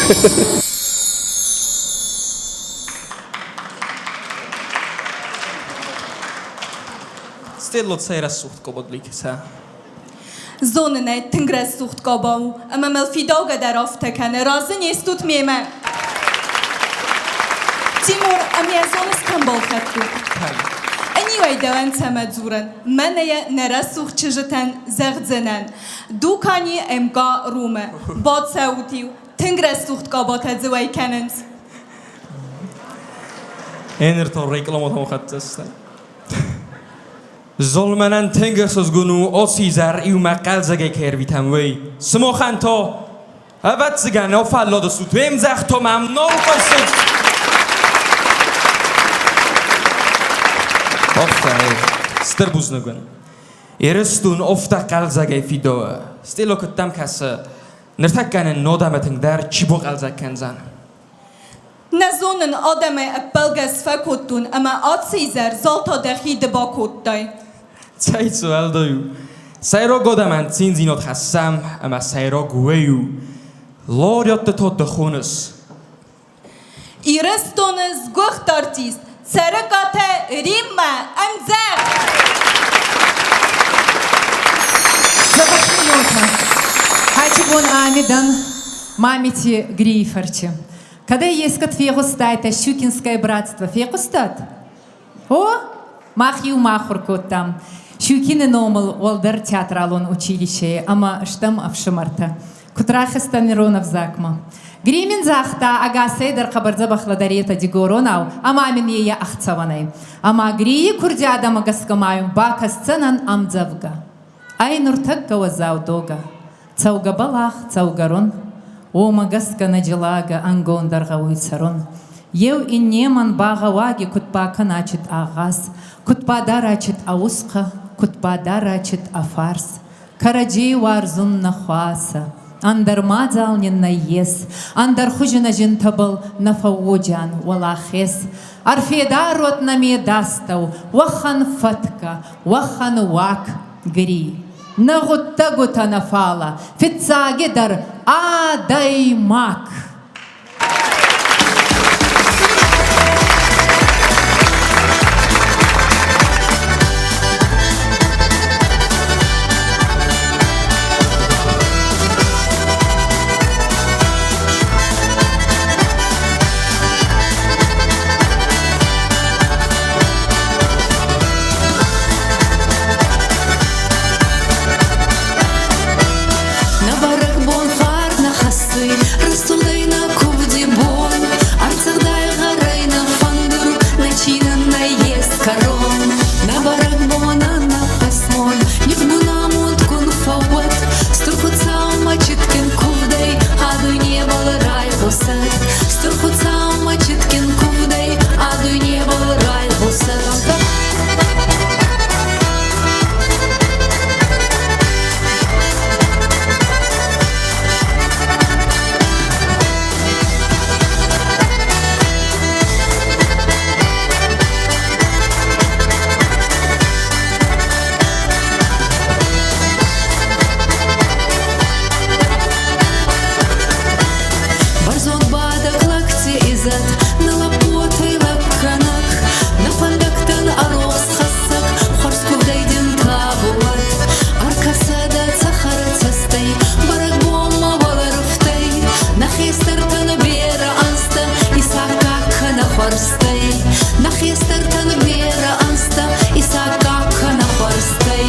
Стеллот цӕй рӕсугъд къободлик сӕ. Зонын ӕй, тынг рӕсугъд къоба у, ӕмӕ мыл фидаугӕ дӕр афтӕ кӕны, разы не стут мемӕ? Тимур, ӕмӕ йӕ зоныс кӕм балхӕдтут? Ӕниу ӕй дӕуӕн цӕмӕ дзурын, мӕнӕ йӕ нӕ рӕсугъд чызджытӕн зӕгъдзынӕн. Дукани МК Румы. Бацӕут-иу, тынг рӕсугъд къабатӕ дзы уӕй кӕнынц. Эныр та рекламатӕм хӕццӕ сты. Золмӕнӕн тынг ӕхсызгон у ацы изӕр иумӕ хъӕлдзӕгӕй кӕй ӕрвитӕм, уый. Сымахӕн та, ӕвӕццӕгӕн, афӕлладыстут, уе мдзӕгъд мӕм нал хъуысыд. Афтӕ, стыр бузныг уын. Ирыстон афтӕ хъӕлдзӕгӕй фидауы. Стело куыд дӕм кӕсы, ныртӕккӕ нын нодӕмӕ тынгдӕр чи бахъӕлдзӕг кӕндзӕн? Нӕ зонын, адӕмӕй ӕппӕлгӕ сфӕкодтон ӕмӕ ацы изӕр зал та дӕхи ды бакодтай. Цӕй цы уӕлдай у? Сӕйраг адӕмӕн циндзинад хӕссӕм ӕмӕ сӕйраг уый у. Лауреатты та ды хоныс. Ирыстоны сгуыхт артист Цӕрыкъаты Риммӕ ӕмдзӕгъд! Дзӕбӕх Хачибон ами дӕн Мамити Грийы фӕрчы. Кӕдӕй ескӕд фегъустайтӕ Щукинское братство фехъуыстат? О, мах иумӕ ахуыр кодтам. Щукины номыл уӕлдӕр театралон училищейы ӕмӕ стӕм ӕфсымӕртӕ. Куыд рахызтӕн ирон ӕвзагмӕ. Гримин загъта, ӕгасӕй дӕр хъӕбӕр дзӕбӕх лӕдӕретӕ дигоронау ӕма мин ейӕ ӕхцӕуӕнӕй. Ӕма Грийи курдиадӕмӕ гӕсгӕ ма ин бакӕсдзӕнӕн ӕмдзӕвгӕ. Ӕй нуртӕккӕ уӕззау догӕ. Цӕугӕ бӕлах, цӕугӕрон, уомӕ гӕсгӕ нӕ джелагӕ ӕнгондӕр гъӕуй цӕрун. Еу иннемӕн ба гъӕуаги куд бакӕна чит агъаз, куд бадара чит ӕ усхъӕ, куд бадара чит ӕ фарс. Кӕрӕдзей уарзун нӕ хуасӕ, ӕндӕр мадзал нин нӕййес, ӕндӕр хузи нӕ зинтӕбӕл нӕ фӕууодзиан уӕлахез. Ӕрфедар уӕд нӕ медастӕу уӕхӕн фӕткӕ, уӕхӕн уаг Гри. Нӕ гъуддӕгутӕ нӕ фалӕ, фиццагидӕр адӕймаг. Нӕ бӕрӕгбон фарнӕ хӕссуй, рӕсугъдӕй нӕ кувди бон, Ӕрцӕгъдай гъӕрӕй нӕ фӕндур, нӕ чинӕн нӕййес кӕрон. Нӕ бӕрӕгбонӕн нӕ фӕсмон, нихгун амондгун фӕууӕд, Стур Хуцаумӕ читгин кувдӕй а дуйнебӕл райгъусӕд. Стур Хуцаумӕ читгин кувдӕй а дуйнебӕл райгъусӕд. Бӕрзонд бадӕг лӕгти изӕд, нӕ лӕппотӕй лӕггӕнӕг, нӕ фӕндӕгтӕн ӕрохс хӕссӕг, хуӕрзкувдӕй дин табу уӕд. Ӕркӕсӕдӕ цӕхӕр цӕстӕй, бӕрӕгбонмӕ уӕлӕрвтӕй, нӕ хестӕртӕн берӕ ӕнзтӕ исаккаг кӕнӕ хуӕрзтӕй. Нӕ хестӕртӕн берӕ ӕнзтӕ исаккаг кӕнӕ хуӕрзтӕй.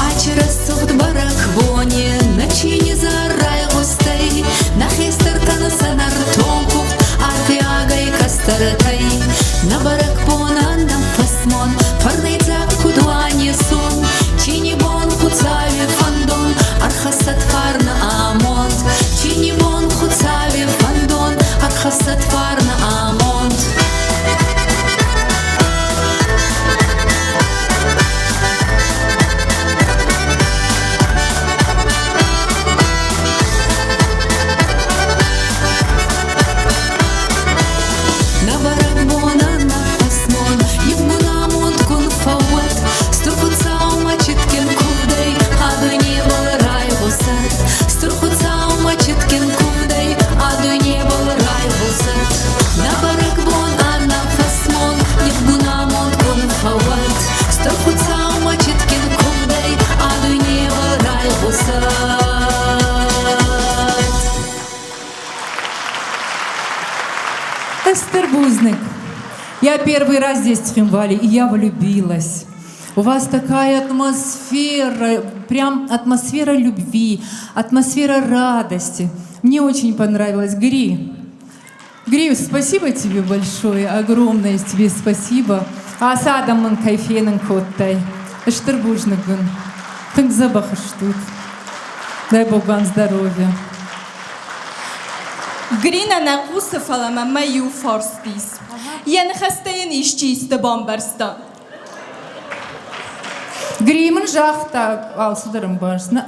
Ачи рӕсугъд бӕрӕгбони нӕ чини райгъустӕй, нӕ хестӕртӕн сӕ нӕртон кувд арфиагӕй кӕстӕртӕй. Нӕ бӕрӕгбонӕн нӕ фӕсмон, фӕрнӕйдзаг куд уа не сон, чини бон Хуцауи фӕндон ӕрхӕссӕд фарнӕ амонд. Чини бон Хуцауи фӕндон ӕрхӕссӕд фарнӕ амонд. Нӕ бӕрӕгбонӕн нӕ фӕсмон, ивгун амондгун фӕууӕд, Стур Хуцаумӕ читгин кувдӕй а дуйнебӕл райгъусӕд. Стур Хуцаумӕ читгин кувдӕй а дуйнебӕл райгъусӕд. Нӕ бӕрӕгбон ӕнӕ фӕсмон, ивгун амондгун фӕууӕд. Стур Хуцаумӕ читгин кувдӕй а дуйнебӕл райгъусӕд. Эстер Бузныг. Я первый раз здесь в Цхинвале, и я влюбилась. У вас такая атмосфера, прям атмосфера любви, атмосфера радости. Мне очень понравилось. Гри. Гри, спасибо тебе большое, огромное тебе спасибо. Ацы адӕм мын кӕй фенын кодтай. Стыр бузныг уын. Тынг дзӕбӕх стут. Дай Бог вам здоровья. Грина нӕ хъусы, фӕлӕ мӕ мӕ иу фарст ис. Йӕ ныхӕстӕ йын исчи исты бамбӕрста. Гри мын загъта, алцыдӕр ӕмбарыс, нӕ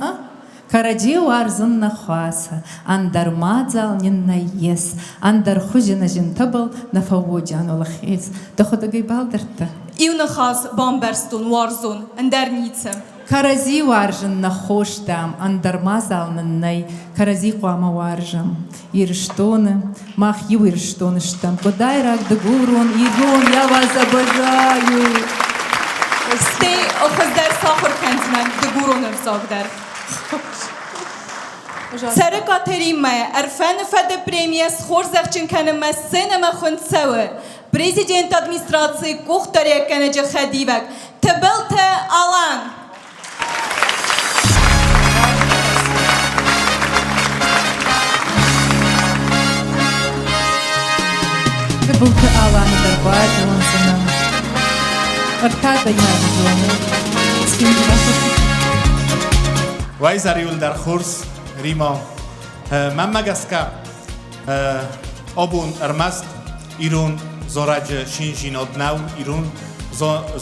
Кӕрӕдзи уарзун нӕ хуасӕ, ӕндӕр мадзал нин нӕййес, ӕндӕр хузи нӕ зинтӕбӕл нӕ фӕууодзиан уӕлахез. Дӕхуӕдӕг ӕй балдӕрдтӕ? Иу ныхас бамбӕрстон, уарзон, ӕндӕр ницы. Кӕрӕдзи уарзын нӕ хос, дам, ӕндӕр мадзал нын нӕй, кӕрӕдзи хъуамӕ уарзӕм. Ирыстоны, мах иу Ирыстоны стӕм, къуыдайраг, дыгурон, ирон, я вас обожаю. Стӕй хуыздӕр сахуыр кӕндзынӕн дыгурон ӕвзаг дӕр. Цӕрыкъаты Риммӕ Ӕрфӕны фӕды премийӕ схорзӕхджын кӕнынмӕ сценӕмӕ хуынд цӕуы президенты администрацийы къухдариуӕггӕнӕджы хӕдивӕг Тыбылты Алан. Тыбылты Аланы дӕр базондзынӕн. Ӕртӕ адӕймаджы зоны. Уайзариуыл дӕр хорз, Рима. Мӕнмӕ гӕсгӕ, абон ӕрмӕст ирон зарӕджы шинжинад нӕу, ирон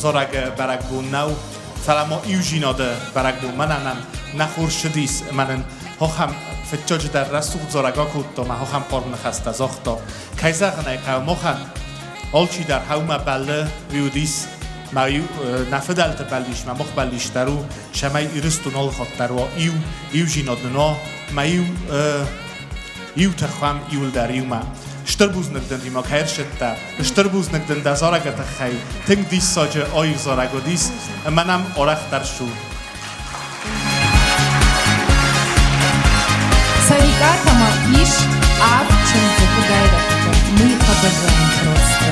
зарӕгы бӕрӕгбон нӕу, фӕлӕ ма иужинады бӕрӕгбон мӕнӕн нӕ хорз цыдис, мӕнӕн ахӕм фыццаджыдӕр рӕсугъд зарӕг акодта, мӕ ахӕм хъарм ныхӕстӕ загъта. Кӕй зӕгъын ӕй хъӕуы, махӕн алчидӕр хъӕумӕ бӕллы, уый уыдис мӕ нӕ фыдӕлты бӕллис, мӕ мах бӕллис дӕр у, цӕмӕй Ирыстон алыхатт дӕр уа иу, иудзинад нын уа, мӕ иу иу тӕрхӕм иуылдӕр иумӕ. Стыр бузныг дын, Рима, кӕй ӕрсыдтӕ. Стыр бузныг дын дӕ зарӕгы тыххӕй. Тынг диссаджы аив зарӕг уыдис, ӕмӕ нӕм арӕхдӕр ссу. Цӕрикъатӕмӕ ис авд чындзы къуыдайрӕгтӕ. Мы их обожаем просто.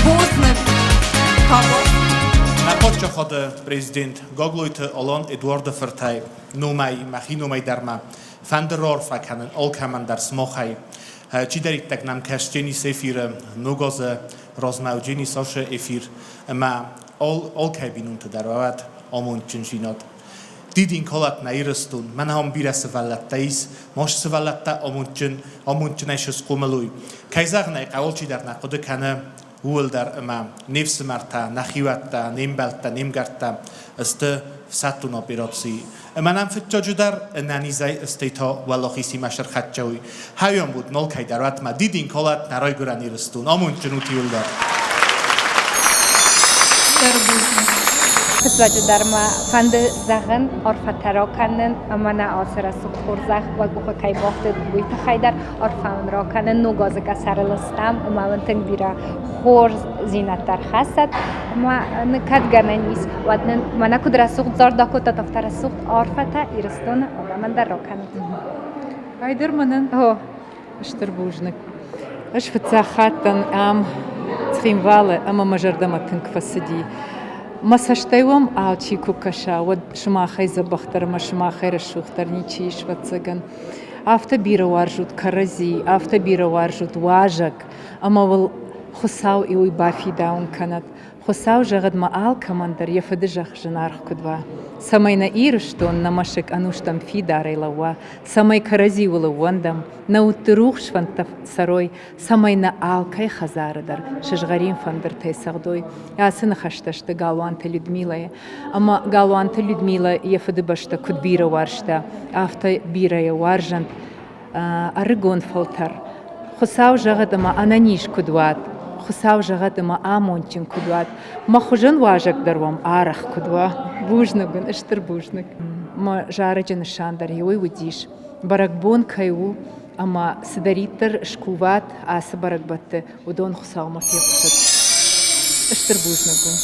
Бузныг, Кабо. Нӕ паддзахады президент Гаглойты Алан Эдуарды фыртӕй номӕй, мӕхи номӕй дӕр ма фӕнды раарфӕ кӕнын алкӕмӕн дӕр сымахӕй. Чидӕриддӕр нӕм кӕсджени эфиры, ног азы размӕ уыджени цасы эфир ӕмӕ алкӕй бинонты дӕр уӕд амондджындзинад. Дидин калӕд нӕ Ирыстон, мӕнӕ ам бирӕ сывӕллӕттӕ ис, маст сывӕллӕттӕ амондджын, амондджынӕй схъомыл уой. Кӕй зӕгъын ӕй хъӕуы, алчидӕр нӕ хъуыды кӕны ууыл дӕр ӕмӕ не фсымӕртӕ, нӕ хиуӕттӕ, не мбӕлттӕ, не мгӕрттӕ сты ӕфсӕддон операцийы. Ӕмӕ нӕм фыццаджыдӕр ӕнӕнизӕй стӕй та уӕлахизимӕ сӕрхӕццӕ уый. Хӕйон уыд нолкӕй дӕр уӕдмӕ дидин калӕд нӕ райгуырӕн Ирыстон. Амондджын ут иуылдӕр. Фыццаджыдӕр мӕ фӕнды зӕгъын, арфӕтӕ ракӕнын ӕмӕ нӕ ацы рӕсугъд хорзӕх уӕ къухы кӕй бафтыд, уый тыххӕй дӕр арфӕ уын ракӕнын. Ног азы къӕсӕрыл стӕм ӕмӕ уын тынг бирӕ хорздзинӕдтӕ ӕрхӕссӕд. Ӕмӕ кӕд гӕнӕн ис, уӕд нын мӕнӕ куыд рӕсугъд зӕрдӕ кодтат, афтӕ рӕсугъд арфӕтӕ Ирыстоны адӕмӕн дӕр ракӕнут. Айдӕр мӕнӕн стыр бузныг. Ӕз фыццаг хатт дӕн ам Цхинвалы ӕмӕ мӕ зӕрдӕмӕ тынг фӕцыди. Мӕ цӕстӕй уӕм алчи куы кӕса, уӕд сымахӕй дзӕбӕхдӕр ӕмӕ сымахӕй рӕсугъддӕр ничи ис, ӕвӕццӕгӕн. Афтӕ бирӕ уарзут кӕрӕдзи, афтӕ бирӕ уарзут уазӕг, ӕмӕ уыл Хуыцау уый бафидауын кӕнӕд. Хуыцау зӕгъӕд ма алкӕмӕн дӕр йӕ фыдызӕхх зынаргъ куыд уа, цӕмӕй нӕ Ирыстон, нӕ мӕсыг ӕнустӕм фидарӕй лӕууа, цӕмӕй кӕрӕдзиуыл ӕууӕндӕм, нӕ удты рухс фӕндтӕ цӕрой, цӕмӕй нӕ алкӕй хӕдзары дӕр сызгъӕрин фӕндыртӕй цӕгъдой. Ацы ныхӕстӕ сты Галуанты Людмилӕйы. Ӕмӕ Галуанты Людмилӕ йӕ фыдыбӕстӕ куыд бирӕ уарзта, афтӕ бирӕ йӕ уарзӕнт ӕрыгон фӕлтӕр. Хуыцау зӕгъӕд ӕмӕ ӕнӕниз куыд уат, Хуыцау зӕгъӕд ӕмӕ амондджын куыд уат, мӕ хуызӕн уазӕг дӕр уӕм арӕх куыд уа. Бузныг уын, стыр бузныг. Мӕ зарӕджы нысан дӕр уый уыдис, бӕрӕгбон кӕй у ӕмӕ цыдӕриддӕр скуват ацы бӕрӕгбӕтты, уыдон Хуыцаумӕ фехъусӕд. Стыр бузныг уын.